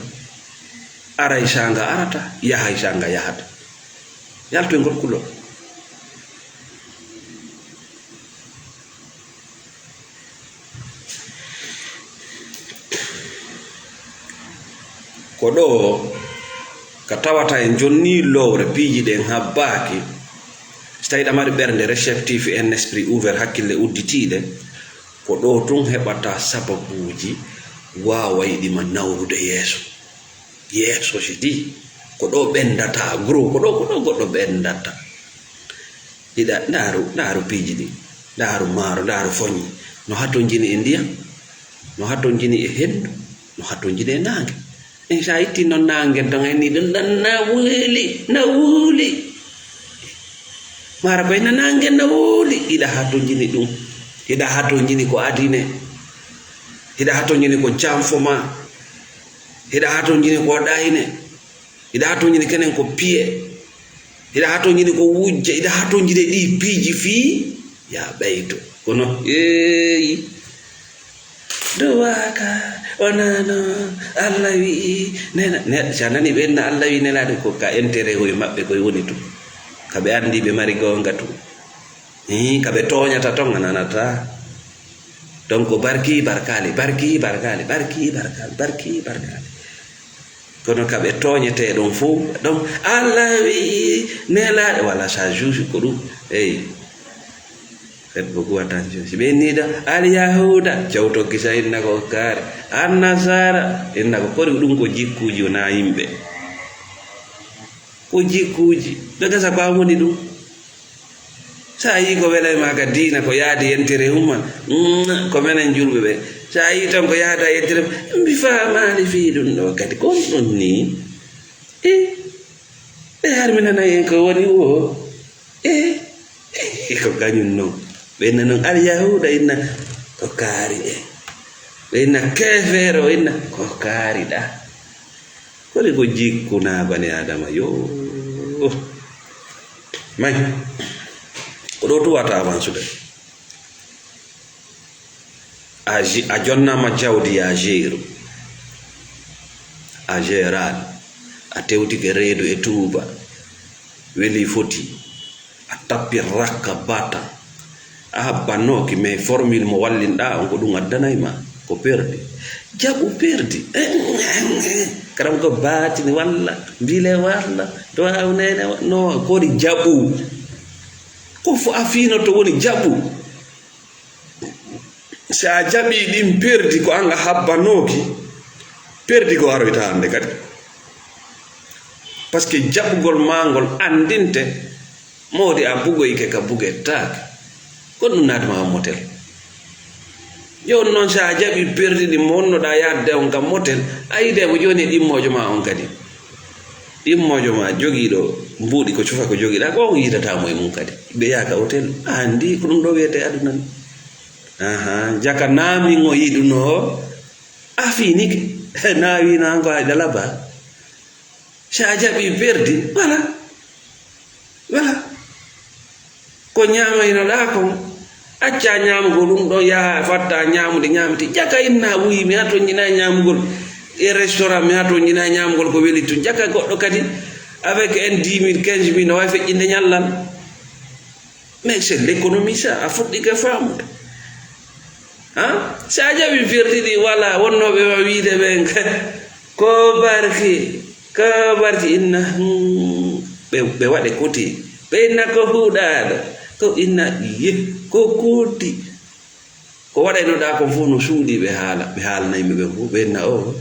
Aray saanga arata, yahay saanga yahata. Yaltu e ngol kulol. Ko ɗo ka tawata en jonni lowre piiji ɗen habbaaki. Si tawi ɗa mari ɓernde réceptif, un esprit ouvert, hakkille udditiiɗe, ko ɗo tun heɓata sababuuji waawayɗi ma nawrude yeeso. Yeeso si di, ko ɗo ɓendata, gros, ko ɗo, ko ɗo goɗɗo ɓendata. Ɗiɗa, ndaaru, ndaaru piiji ɗi, ndaaru maaro, ndaaru foñi. No hatonjini e ndiyam, no hatonjini e henndu, no hatonjini e naange. En sa itti noon naange ton, en ni ɗum ɗon na wuuli, na wuuli. Mara koye na naange na wuuli. Hiɗa hatonjini ɗum. Hiɗa hatonjini ko adine. Hiɗa hatonjini ko janfo ma. Hiɗa hatonjini ko ɗayne. Hiɗa hatonjini kenen ko piye. Hiɗa hatonjini ko wujje. Hiɗa hatonjini ɗi piiji fii ya ɓeyto. Kono, eeyi. Duwaaka, o nano, Allah wi'i, nena, ne, si a nani ɓe inna Allah wi'i nelaaɗo, ko ka intérêt hoy maɓɓe koye woni tun. Ka ɓe anndi ɓe mari goonga tun. Ii, ka ɓe tooñata ton a nanata. Donc, barki barkaali, barki barkaali, barki barkaali, barki barkaali. Kono ka ɓe tooñetee ɗon fow, ɗon Allah wi'i nelaaɗo, wala sa juufi ko ɗum. Eyi. Faites beaucoup attention. Si ɓe inniiɗo Alyahuuda, cewto kisa inna ko kaari. Annasaara, inna ko kori ɗum ko jikkuuji, wonaa yimɓe. Ko jikkuuji. Ɓe gasa ko an woni ɗum. Sa yii ko welay ma ka diina, ko yaadi yentere umma, mm, ko menen julɓe ɓe. Sa yii tan ko yaada yentere, mi faamaali fii ɗum ɗo kadi. Ko on ɗum nii? E, ɓe harminanay en ko woni wo. E, ko kañum non. Ɓe inna non Alyahuuda inna ko kaari en. Ɓe inna keefeero inna ko kaari ɗa. Koni ko jikku na bani Adama yo. May. Ko ɗo tuwata avansude. A ji-, a jonnama jawdi ya jeeru. A jeeraali. A tewtike reedu e tuuba. Weli foti. A tappi rakka bata. A habbanooki, mais formule mo wallinɗa on ko ɗum addanay ma. Ko perdi. Jaɓu perdi. Karam ko baatini walla bile walla duwaaw nene wa-, no, kori jaɓu. Ko fo a fiinoto woni jaɓu. Si a jaɓii ɗin perdi ko an a habbanooki, perdi ko aroyta hannde kadi. Parce que jaɓugol maa ngol anndinte moodi a bugoyke ka bugettaake. Ko ɗum naati ma on motel. Jooni noon si a jaɓii perdi ɗi mo wonnoɗaa yaadde on ka motel, a yiide mo jooni e ɗimmoojo ma on kadi. Ɗimmoojo ma jogiiɗo mbuuɗi ko cufa ko jogiɗaa, ko on yiidata mo e mum kadi. Ɓe yaha ka hotel. A anndi ko ɗum ɗo wiyetee aduna ni. Ahan, jaka naamin o yiɗunoo, a fiinike. Naawino an ko a ɗalaba. Si a jaɓi perdi, voilà. Voilà. Ko ñaamaynoɗaa kon, acca ñaamugol ɗum ɗon, yaha fatta ñaamude ñaamete. Jaka inna wuyi, mi hatonjinay ñaamugol e restaurant, mi hatonjinay ñaamugol ko weli tun. Jaka goɗɗo kadi, avec un dix mille, quinze mille, no wawi feƴƴinde ñallal. Mais c'est l'économie ça, a fuɗɗike faamude. Han? Si a jaɓi perdi ɗi, wala wonnooɓe ma wiide ɓen, ko barki, ko barki inna, hmm, ɓe, ɓe waɗe koti. Ɓe inna ko huuɗaaɗo, ko inna iye, ko kooti. Ko waɗaynoɗaa kon fof no suuɗii ɓe haala, ɓe haalana yimɓe ɓen fof, ɓe inna o.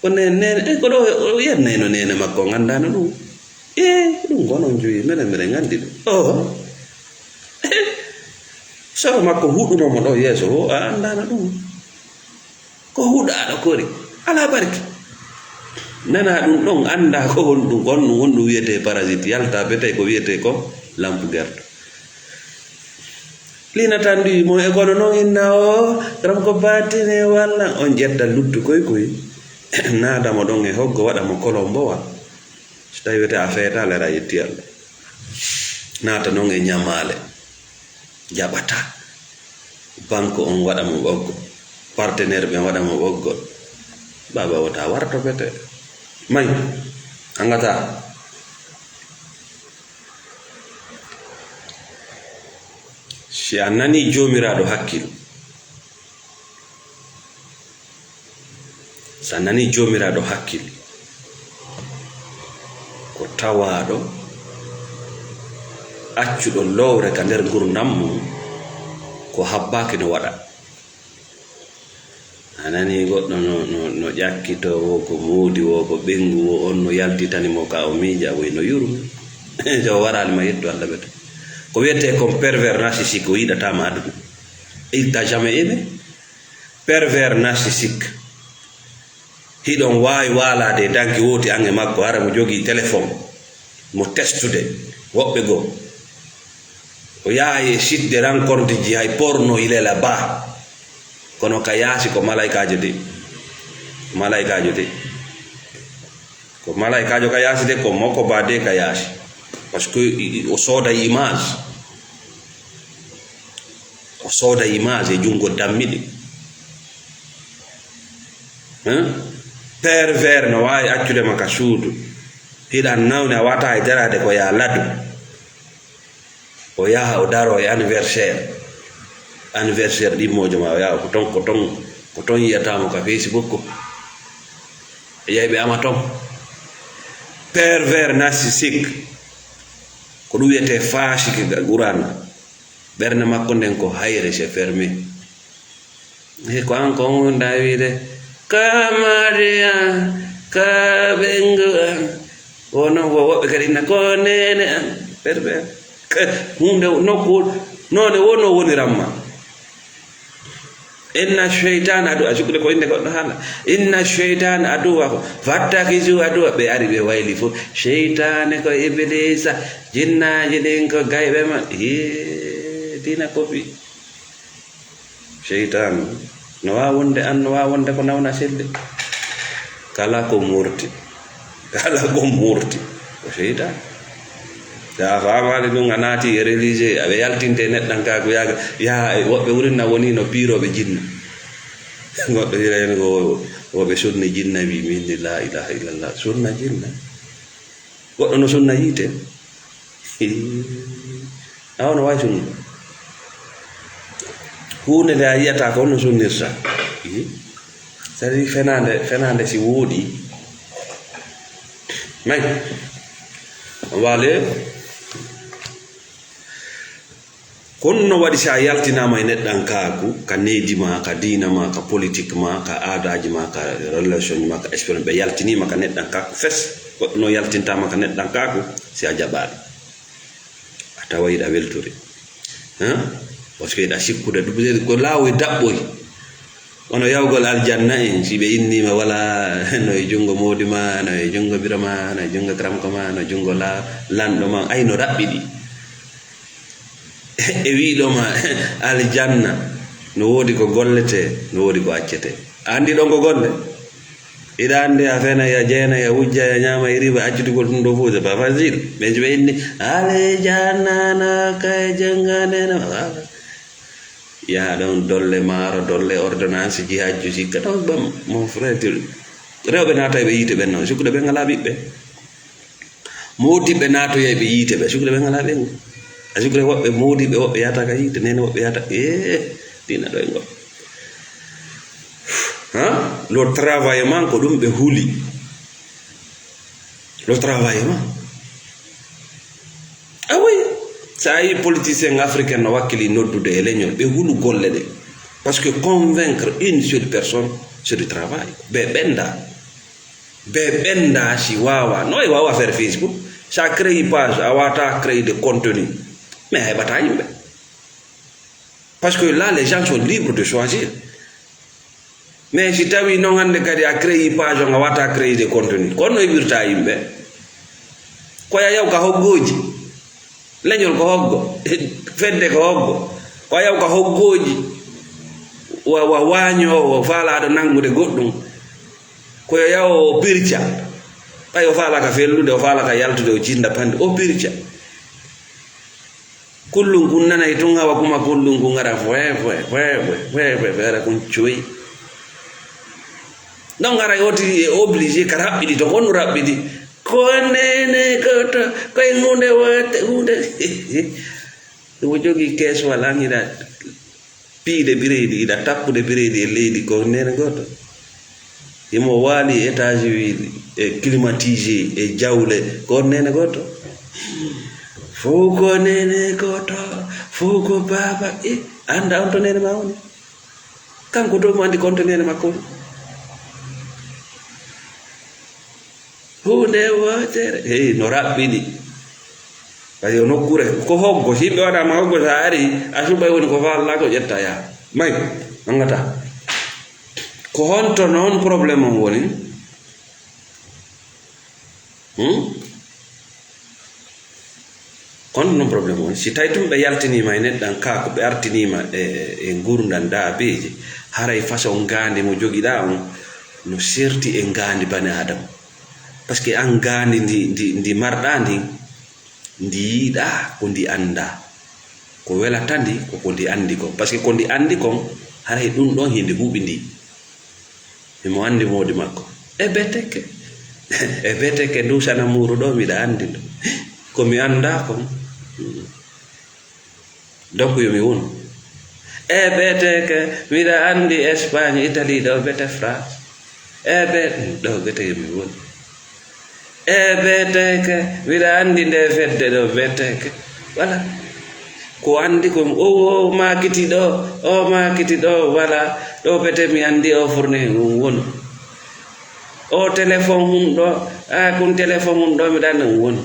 Ko neen, neen, e ko ɗo o yennayno neene makko, on anndaano ɗum. E, ko ɗum ko onon joyi, minen, minen nganndi ɗum. Oho. Soro makko huɗuno mo ɗo yeeso o, a anndaano ɗum. Ko huɗaaɗo kori, alaa barki. Nana ɗum ɗon, annda ko honɗum, ko honɗum, honɗum wiyetee parasite, yalta bete ko wiyetee ko lampu gerto. Linatan ɗi mo e kono noon inna o, ram ko baatine walla on ƴetta luttu koy koy. Naada mo ɗon e hoggo waɗa mo kolombowa. So tawi wiyete a feeta lera yetti Allah. Naata noon e ñamaale. Jaɓata. Banque on waɗa mo ɓoggo. Partenaire ɓen waɗa mo ɓoggol. Baaba wota warto bete. May, angata. Si a nani Joomiraaɗo hakkil, si a nani Joomiraaɗo hakkil, ko tawaaɗo accuɗo lowre ka nder ngurndan mum, ko habbaaki no waɗa. A nani goɗɗo no, no, no ƴakkitoo, wo ko moodi, wo ko ɓeyngu, wo on no yaltitani mo ka o miija, woy no yurmi. So o waraali ma yettu Alla ɓe to. Ko wiyetee kon pervers narcissique, o yiɗataa ma aduna. Il t'a jamais aimé. Pervers narcissique. Hiɗon waawi waalaade e danki wooti an e makko, hara mo jogii téléphone, mo testude woɓɓe goo. O yahay e site de rencontre ji, hay porno il est là-bas. Kono ka yaasi ko malaykaajo de. Malaykaajo de. Ko malaykaajo ka yaasi de, ko moko ba de ka yaasi. Parce que i, i, o sooda image. O sooda image e junngo dammiɗi. Hein? Pervers no waawi accude ma ka suudu. Hiɗa nawni a wata e daraade ko ya ladu. O yaha o daro e anniversaire. Anniversaire ɗimmoojo ma o yaha ko ton, ko ton, ko ton yiyata mo ka Facebook. Yehi ɓe ama ton. Pervers narcissique. Ko ɗum wiyetee faasiki ga Qur'an. Ɓernde makko nden ko hayre, c'est fermé. E ko an ko on wonda wiide, ka maari an, ka ɓeyngu an. Wo non wo woɓɓe kadi inna ko neene an. Ɓerɓe an. Ka huunde nokku noone wo no woniran ma. Inna sheytaana adu, a jukkude ko innde goɗɗo haala. Inna sheytaana aduwwakum fattakizu aduwwa. Ɓe ari ɓe wayli fof. Seytaane ko Ibiliisa, jinnaaji ɗin ko gayɓe ma. Yee, diina kopi. Seytaan no waawi wonde an, no waawi wonde ko nawna selli. Kala ko murti, kala ko murti, ko seytaan. Sa a faamaali ɗum, a naati e religieux, aɓe yaltinte e neɗɗankaaku, yaaga, yaha, e woɓɓe wurin na woni no piirooɓe jinna. Goɗɗo hira heen ko woɓe sunni jinna, wi min ni la ilaha illallah, sunna jinna. Goɗɗo no sunna yiite. Hii. A, ono waawi sunnude. Huunde nde a yiyata ko no sunnirta. Hii. C'est-à-dire fenaande, fenaande si wooɗi. May. Waale. Kono no waɗi si a yaltinaama e neɗɗankaaku, ka needi ma, ka diina ma, ka politique ma, ka aadaaji ma, ka relation ma, ka expérience, ɓe yaltiniima ka neɗɗankaaku fes, goɗɗo no yaltintaama ka neɗɗankaaku, si a jaɓaali. A tawa hiɗa weltori. Hein? Parce que hiɗa sikkude ɗum, ko laawoy daɓɓoy. Kono yawgol aljanna en, si ɓe inniima wala no e junngo moodi ma, no e junngo biro ma, no e junngo kramko ma, no e junngo la-, lanɗo ma, ay no raɓɓiɗi. E wiɗo ma, aljanna, no woodi ko golletee, no woodi ko accetee. A anndi ɗon ko golle? Hiɗa anndi a fenay, a jeenay, a wujjay, a ñaamay riba, accitugol ɗum ɗo fof, c'est pas facile. Mais si ɓe inni, aljanna no kay jannganeno. Yaha ɗon dolle maaro, dolle ordonnance ji hajju, sikka ɗon ɓam, mon frère, rewɓe naatay ɓe yiite ɓen noon, sikkude ɓe ngalaa ɓiɓɓe. Moodiɓɓe naatoyay ɓe yiite ɓe, sikkude ɓe ngalaa ɓeyngu. A sikkude woɓɓe moodiɓɓe, woɓɓe yahata ka yiite, nene woɓɓe yahata, ee, dina ɗo e ngol. Ha? Le travaillement ko ɗum ɓe huli. Le travaillement. Ah oui, so a yii politicien africain no wakkili noddude e leñol, ɓe hulu golle ɗe. Parce que convaincre une seule personne, c'est du travail. Ɓe ɓenda. Ɓe ɓenda si wawa. No e wawa faire Facebook. Sa créé page, a wata créé de contenu. Mais a heɓata yimɓe. Parce que là, les gens sont libres de choisir. Mais si tawi noon hannde kadi a créé page on, a wata créé de contenu. Kono no heɓirta yimɓe. Ko ya yaw ka hoggooji. Leñol ko hoggo. Fedde ko hoggo. Ko ya yaw ka hoggooji. Wa, wa waaño o, o faala aɗa nanngude goɗɗum. Ko ya yaw o pirca. Ɓay o faala ka fellude, o faala ka yaltude, o jinda pande, o pirca. Kullum kun nanay tun hawa kuma kullum kun ara fue, fue, fue, fue, fue, fue, fue, ara kun cuy. Non, haray oti e obligé ka raɓɓiɗi to, honno raɓɓiɗi? Ko neene gooto, ko e huunde woote, huunde. Ɗum o jogii keesuwal, an hiɗa piide bireedi, hiɗa tappude bireedi e leydi, ko neene gooto. Himo waali e étage e climatisé e jawle, ko neene gooto. Fow ko neene gooto, fow ko baaba, e, annda on to neene ma woni. Kanko to mo anndi konto neene makko woni. Huunde wootere. Hey, no raɓɓiɗi. Ayo, nokkure. Ko hoggo. Si yimɓe waɗaama hoggo, so a ari, a suɓay woni ko faalaɗaa ko ƴetta yaha. May, nanngata. Ko honto noon problème on woni? Hmm? Kono non problème on, si tawi tun ɓe yaltiniima e neɗɗan kaa, ko ɓe artiniima e, e nguurndam daabeeji, haray façon ngaandi mo jogiɗaa on no serti e ngaandi bani Aadama. Parce que an ngaandi ndi, ndi, ndi marɗaa ndin, ndi yiɗaa ko ndi anndaa. Ko welata ndi, ko ko ndi anndi kon. Parce que ko ndi anndi kon, haray ɗun ɗon hindi huɓindii. Himo anndi moodi makko. E beteke. E beteke, ndu sana muuru ɗo, miɗa anndi ndu. Ko mi anndaa kon. Donc, yo mi wonu. E beteke, miɗa anndi Espagne, Italie ɗo, bete France. E be-, ɗo bete yo mi wonu. E beteke, miɗa anndi nde fedde ɗo, beteke. Voilà. Ko anndi ko, o, o maakiti ɗo, o maakiti ɗo, voilà. Ɗo bete mi anndi o fourni ɗum wonu. O téléphone mum ɗo, a kun téléphone mum ɗo, miɗa anndi ɗum wonu.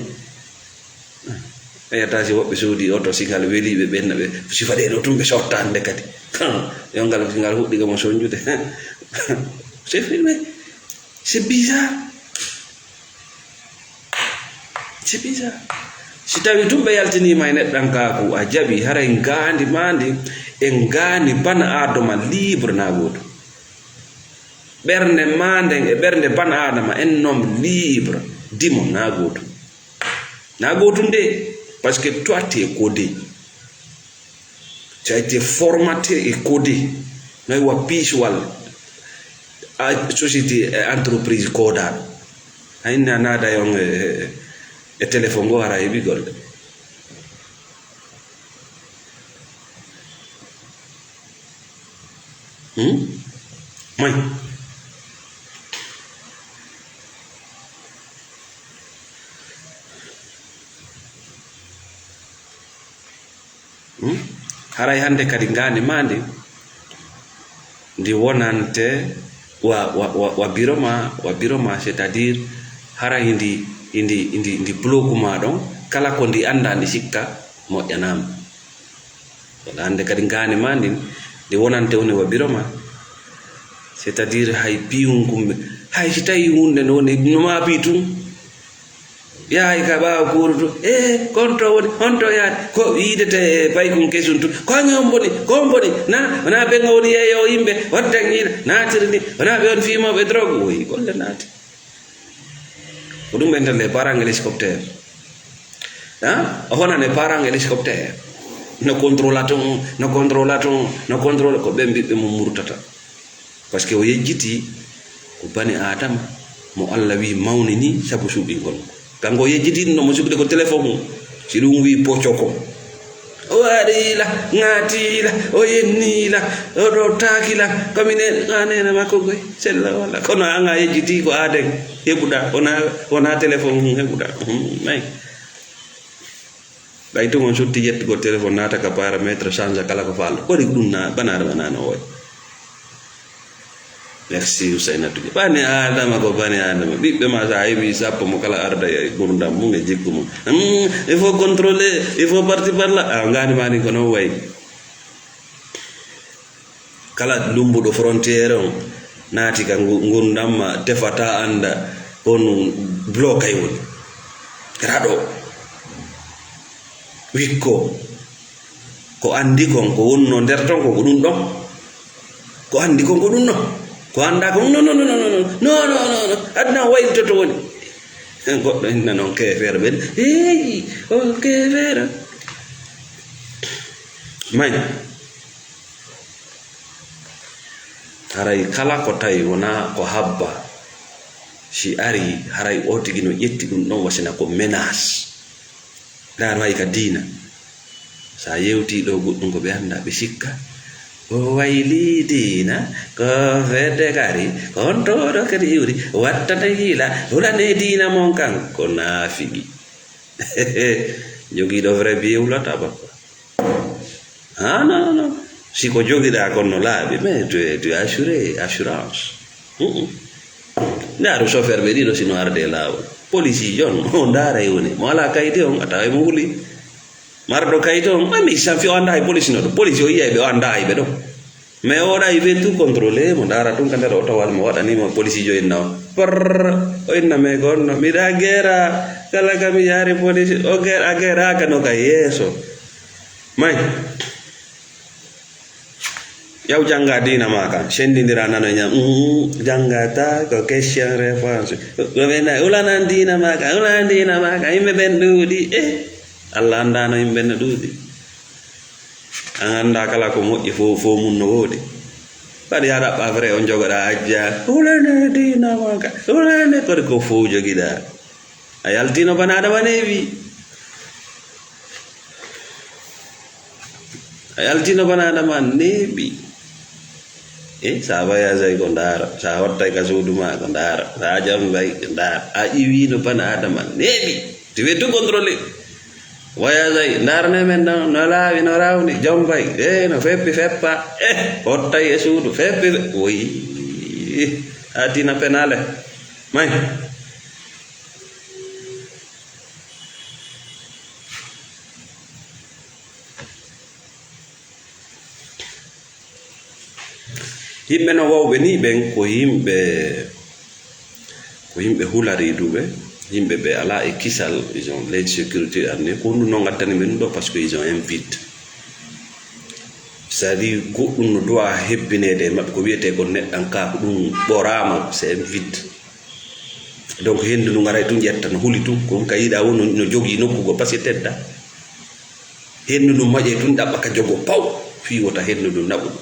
A yiyata si woɓɓe soodi oto, si ngal weli ɓe, ɓenna ɓe, sifa ɗee ɗo tun ɓe sotta hannde kadi. Yo ngal, ngal huɗɗi gamo soñjude. C'est filmé. C'est bizarre. C'est bizarre. Si tawi tun ɓe yaltiniima e neɗɗankaaku, a jaɓi, haray ngaandi maa ndin e ngaandi bana Aadama libre na gootu. Ɓernde maa nden e ɓernde bana Aadama en non libre, dimo na gootu. Na gootu nde, parce que toi, tu es codé. Tu as été formaté et codé. Noy wa piis walla a société, eh, entreprise koda. Hayna nada yon, eh, eh, e téléphone go ara heɓi golle. Hmm? May. Hmm? Haray hannde kadi ngaandi maa ndi, ndi wonante wa, wa, wa, wa biro maa, wa biro maa, c'est-à-dire hara hindi, hindi, hindi, ndi bloku maa ɗon, kala ko ndi annda ndi sikka moƴƴanaama. Wala hannde kadi ngaandi maa ndin, ndi wonante woni wa biro maa. C'est-à-dire hay piyun kumɓe, hay si tawi huunde no woni no maa piy tun. Yahay ka ɓaawo kuurutu, e, konto woni, honto yaade, ko yiidete e paykun kesun tun. Ko hange on boni, ko on boni, na, wona ɓen o woni yeeyo yimɓe, wattan yiila, naatiri ni, wona ɓe on fiimooɓe drogue, woyi, golle naati. Ko ɗum ɓe nder les parents hélicoptère. Hein? O honan e parent hélicoptère. No contrôla tun, no contrôla tun, no contrôla ko ɓen ɓiɓɓe mum murtata. Parce que o yejjiti ko bani Aadama mo Allah wi mawnini sabu suɓingol. Kanko o yejjiti ɗum ɗo mo suɓde ko téléphone mum. Si ɗum wi pocoko. O waɗi la, ŋaati la, o yenni la, o ɗo taaki la, ko minen, a nene makko goy, sella wala. Kono an a yejjiti ko aaden heɓuɗa, wona, wona téléphone mum heɓuɗa. Hmm, nayi. Ɓay tun on sotti yettugol téléphone, naata ka paramètre, change kala ko faalɗo. Waɗi ko ɗum na, bana Aadama nana o waɗi. Merci, Husaynatu. Bani Aadama ko bani Aadama. Ɓiɓɓe ma, sa heɓi sappo mo kala arda e gurdam mum e jikku mum. Hmm, il faut contrôler, il faut parti par là. Ah, ngaandi maa ndin ko non wayi. Kala lumbuɗo frontière on naati ka ngu-, ngurdam ma, tefata annda on blokay woni. Raɗo. Wikko. Ko anndi kon, ko wonno nder ton, ko ko ɗum ɗon. Ko anndi kon, ko ɗum ɗon. Ko annda kon, non, non, non. Aduna o waylitoto woni. Goɗɗo inna non keefeero ɓen. Hey, o keefeero. May. Haray kala ko tawi wonaa ko habba, si arii, haray o tigi no ƴetti ɗum ɗon wasina ko menace. Ndaar wayi ka diina. So a yewtii ɗo goɗɗum ko ɓe anndaa, ɓe sikka. O waylii diina, ko fedde kadi, ko on tooɗo kadi iwri, wattata yiila, hulane diina mon kan, ko naafigi. Jogiiɗo vrai biye wulata bakko. Ah, non, non, non. Si ko jogiɗaa kon no laaɓi, mais tu es, tu es assuré, assurance. Mm, mm. Ndaaru chauffeur ɓe ɗiɗo sino arde e laawol. Police jon, o ndaara e woni. Mo alaa kayiti on, a tawa mo wuli. Marɗo kayiti on, a mi san fi o anndaa hay police no ɗo. Police o yi'ay ɓe o anndaa hay ɓe ɗo. Mais o waɗa, il fait tout contrôler, mo ndaara tun ka nder oto wal, mo waɗani mo polisiijo inna o. Prrr, o inna me ko onno, miɗa geera, kala ka mi yaari polisi, o geer-, a geeraaka no ka yeeso. May, yaw jannga diina maa kan, senndindira nano ñam, mm, janngata ko question réponse. Ko ɓe na, ulanan diina maa kan, ulanan diina maa kan, yimɓe ɓen ɗuuɗi, eh, Allah anndaano yimɓe no ɗuuɗi. An anndaa kala ko moƴƴi fof, fof mum no woodi. Kadi a ɗaɓɓa vrai on jogoɗa ajja. Hulane diina ma ka. Hulane kadi ko fof jogiɗa. A yaltino bana Adama neeɓi. A yaltino bana Adama neeɓi. E, sa voyage ay ko ndaara. Sa hottay ka suudu ma ko ndaara. Sa jambay ko ndaara. A iwino bana Adama neeɓi. Tu es tout contrôlé. Voyage ay, ndaarane men ɗon, no laawi, no rawni, jombay, e, no feppi, feppa, e, hottay e suudu, feppi, fe-, woyi, a tina penale. May. Yimɓe no wawɓe ni ɓen ko yimɓe, ko yimɓe hulariiduɓe, yimɓe ɓe alaa e kisal, ils ont l'insécurité anne, ko honɗum non ngattani ɓe ɗum ɗo, parce que ils ont un vide. C'est-à-dire, goɗɗum no duwa hebbineede e maɓɓe, ko wiyetee ko neɗɗankaaku, ɗum ɓoraama, c'est un vide. Donc, henndu ndu ngaray tun ƴetta, no huli tun, ko ɗum ka yiɗa woni no, no jogii nokku go, parce que tedda. Henndu ndun maƴe tun ɗaɓɓa ka jogo paw, fii wota henndu ndun naɓu ɗum.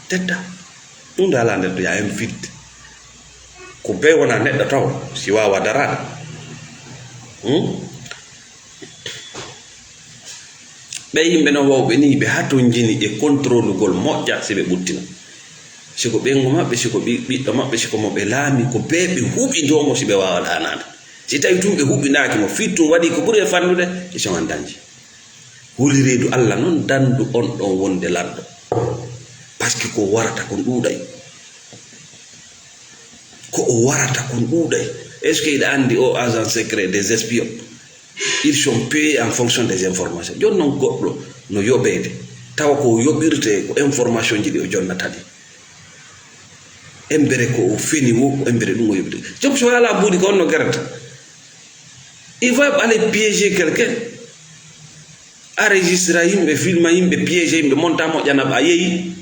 Tedda. Ɗum nde alaa nder ɗo yaa en vide. Ko bee wonaa neɗɗo taw, si waawa daraade. Hmm? Ɓe yimɓe non wawɓe nii, ɓe hatonjini e contrôlugol moƴƴa si ɓe ɓuttina. Si ko ɓeyngu maɓɓe, si ko ɓi-, ɓiɗɗo maɓɓe, si ko mo ɓe laami, ko bee ɓe huɓindoo mo si ɓe waawa ɗaanaade. Si tawi tun ɓe huɓindaaki mo, fii tun waɗi ko ɓuri e fannude, ils sont en danger. Holi reedu Allah non dandu on ɗon wonde lanɗo. Parce que ko warata kon ɗuuɗay. Ko o warata kon ɗuuɗay. Est-ce que hiɗa anndi o agent secret des espions? Ils sont payés en fonction des informations. Jooni non goɗɗo no yoɓeede. Tawa ko o yoɓirtee ko information ji ɗi o jonnata ɗi. Embere ko o feni wo, embere ɗum o yoɓde. Joom so alaa buuɗi ko on no gerata. Il va aller piéger quelqu'un. A registra yimɓe, filma yimɓe, piéger yimɓe, monta moƴƴana ɓa yehi.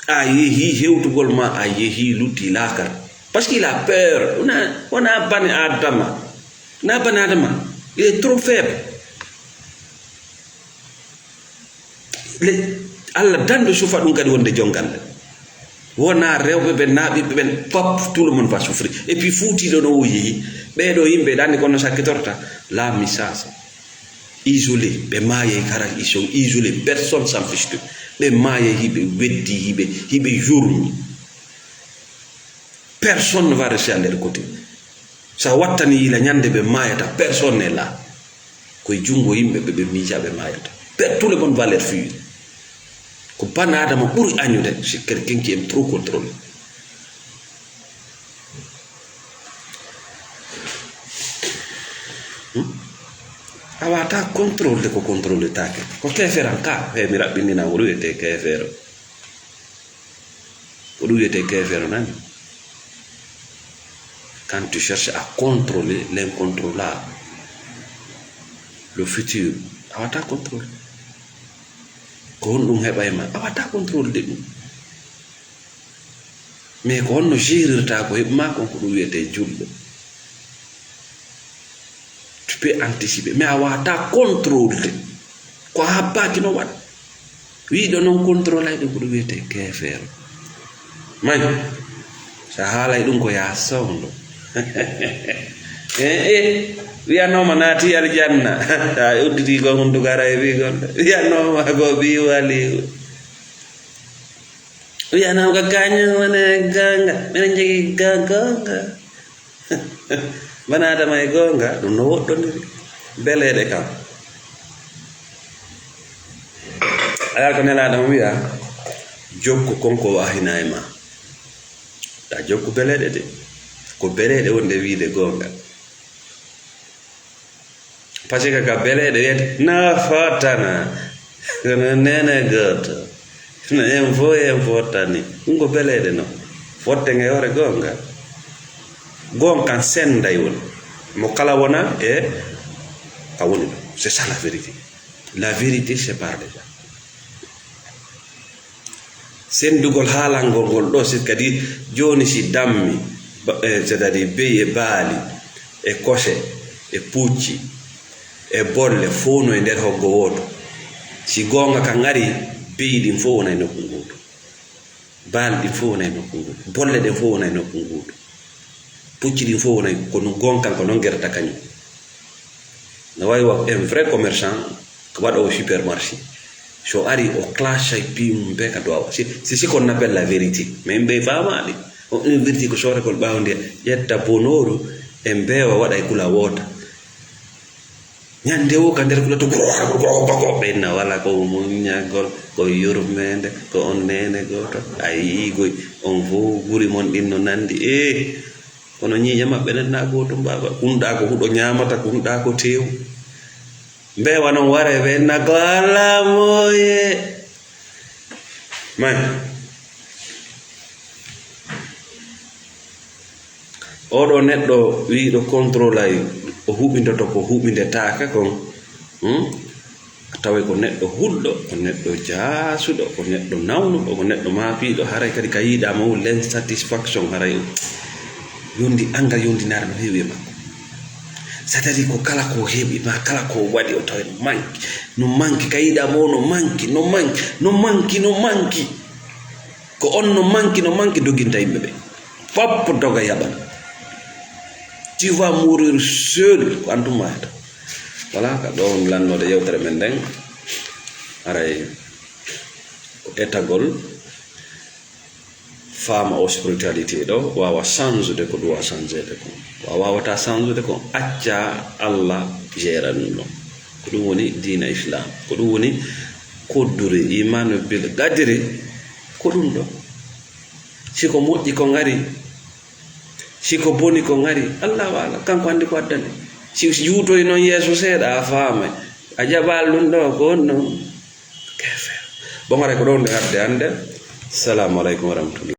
A yehi hewtugol ma, a yehi lutti laakar. Parce qu'il a peur. Wona, wona bani Adama. Na bani Adama. Il est trop faible. Le, Allah dandu sufa ɗum kadi wonde jongal nde. Wona rewɓe ɓen, na ɓiɓɓe ɓen, pop, tout le monde va souffrir. Et puis fuutiiɗo no o yehi, ɓeeɗo yimɓe ɗanni kono sakkitorta, la misasa. Isolé, ɓe maayay kara, ils sont isolés, personne s'en fiche d'eux. Ɓe maayay hiɓe weddi, hiɓe, hiɓe yurmi. Personne ne va rester à leur côté. Sa wattani yila ñande ɓe maayata, personne n'est là. Koye junngo yimɓe ɓe, ɓe miija ɓe maayata. Pe-, tout le monde va leur fuir. Ko bani Adama ɓuri añude, c'est quelqu'un qui aime trop contrôler. Hmm? A wata contrôle de ko contrôle taake. Ko keeferan ka, he mi raɓɓindina ko ɗum wiyetee keefeero. Ko ɗum wiyetee keefeero nani. Quand tu cherches à contrôler l'incontrôlable, le futur, a wata contrôle. Ko honɗum heɓay ma? A wata contrôle de ɗum. Mais ko honno gérirta ko heɓi ma kon, ko ɗum wiyetee julɗo. Tu peux anticiper, mais a wata contrôle de. Ko a habbaaki no waɗ. Wiiɗo noon contrôle ay ɗum ko ɗum wiyetee keefeero. May, so a haalay ɗum ko yaa sowndo. Eh, eh, wiyanooma naati aljanna. Sa udditii ko hunduko ara e ɓiigol. Wiyanooma ko ɓii waliyu. Wiyanooma ko kañum woni e goonga. Minen njogii go-, goonga. Bana Adama e goonga, ɗum no woɗɗondiri. Beleeɗe kam. Alaa ko Nelaaɗo mo wiya, jokku kon ko wahina e ma. Ta jokku beleeɗe de. Ko beleeɗe wonde wiide goonga. Parce que ka beleeɗe wiyete, na fotana. Kono nene gooto. No en fof en fottani. Ɗum ko beleeɗe no. Fotte nge hoore goonga. Goonga kan sennday woni. Mo kala wona e ka woni ɗum. C'est ça la vérité. La vérité sépare les gens. Senndugol haalangol ngol ɗoo, si kadi jooni si dammi, ba-, eh, c'est-à-dire beyi e baali, e kose, e pucci, e bolle, fof no e nder hoggo wooto. Si goonga kan ari, beyi ɗin fof wona e nokku ngootu. Baali ɗin fof wona e nokku ngootu. Bolle ɗen fof wona e nokku ngootu. Pucci ɗin fof wona e, ko no goonga kan, ko non gerta kañum. No wayi wa un vrai commerçant, ko waɗoowo supermarché. So ari, o classay piimum bee ka duwawa. C'est, c'est ce qu'on appelle la vérité. Mais yimɓe faamaali. O, une vérité ko soorekol ɓaawo ndiya. Ƴetta bonooru e mbeewa waɗa e kula woota. Ñande o ka nder kula to goro, goro, goro, goro, ɓe na wala ko muññagol, ko yurmeende, ko on neene gooto. A yii goy, on fof guri mon ɗin no nandi. Eh, kono ñiiƴe maɓɓe nen na gootum, baaba. Kunɗa ko huɗo ñaamata, kunɗa ko teewu. Mbeewa non wara e ɓe na ko alaa moye. May. Oɗo neɗɗo wiiɗo contrôle ay, o huɓindoto ko huɓindetaaka kon. Hmm? A taway ko neɗɗo hulɗo, ko neɗɗo jaasuɗo, ko neɗɗo nawnuɗo, ko neɗɗo maapiiɗo, haray kadi ka yiɗaa mo l'insatisfaction, haray o yondi, anga yondinaare no heewi e makko. C'est-à-dire ko kala ko heɓi ma, kala ko waɗi, o taway no manki, no manki, ka yiɗaa mo no manki, no manki, no manki, no manki. Ko on no manki, no manki doginta yimɓe ɓe. Fop doga yaɓan. Tu vas mourir seul, ko an tun maayata. Voilà, ka ɗo woni lannoode yewtere men nden. Haray ko etagol faama o spiritualité ɗo waawa change de ko duwa change de kon. Ko a waawata change de kon, acca Allah gera ɗum ɗon. Ko ɗum woni diina Islam. Ko ɗum woni kodduri, imaanu bil qadri, ko ɗum ɗo. Si ko moƴƴi ko ngari, si ko boni ko ngari, Allahu a'lam, kanko anndi ko addani. Si, si juutoyi noon yeeso seeɗa, a faamay. A jaɓaali ɗum ɗo, ko on ɗon. Keefeero. Bon, haray ko ɗon nde hadde hannde. Salaamu aleykum wa rahmatullah.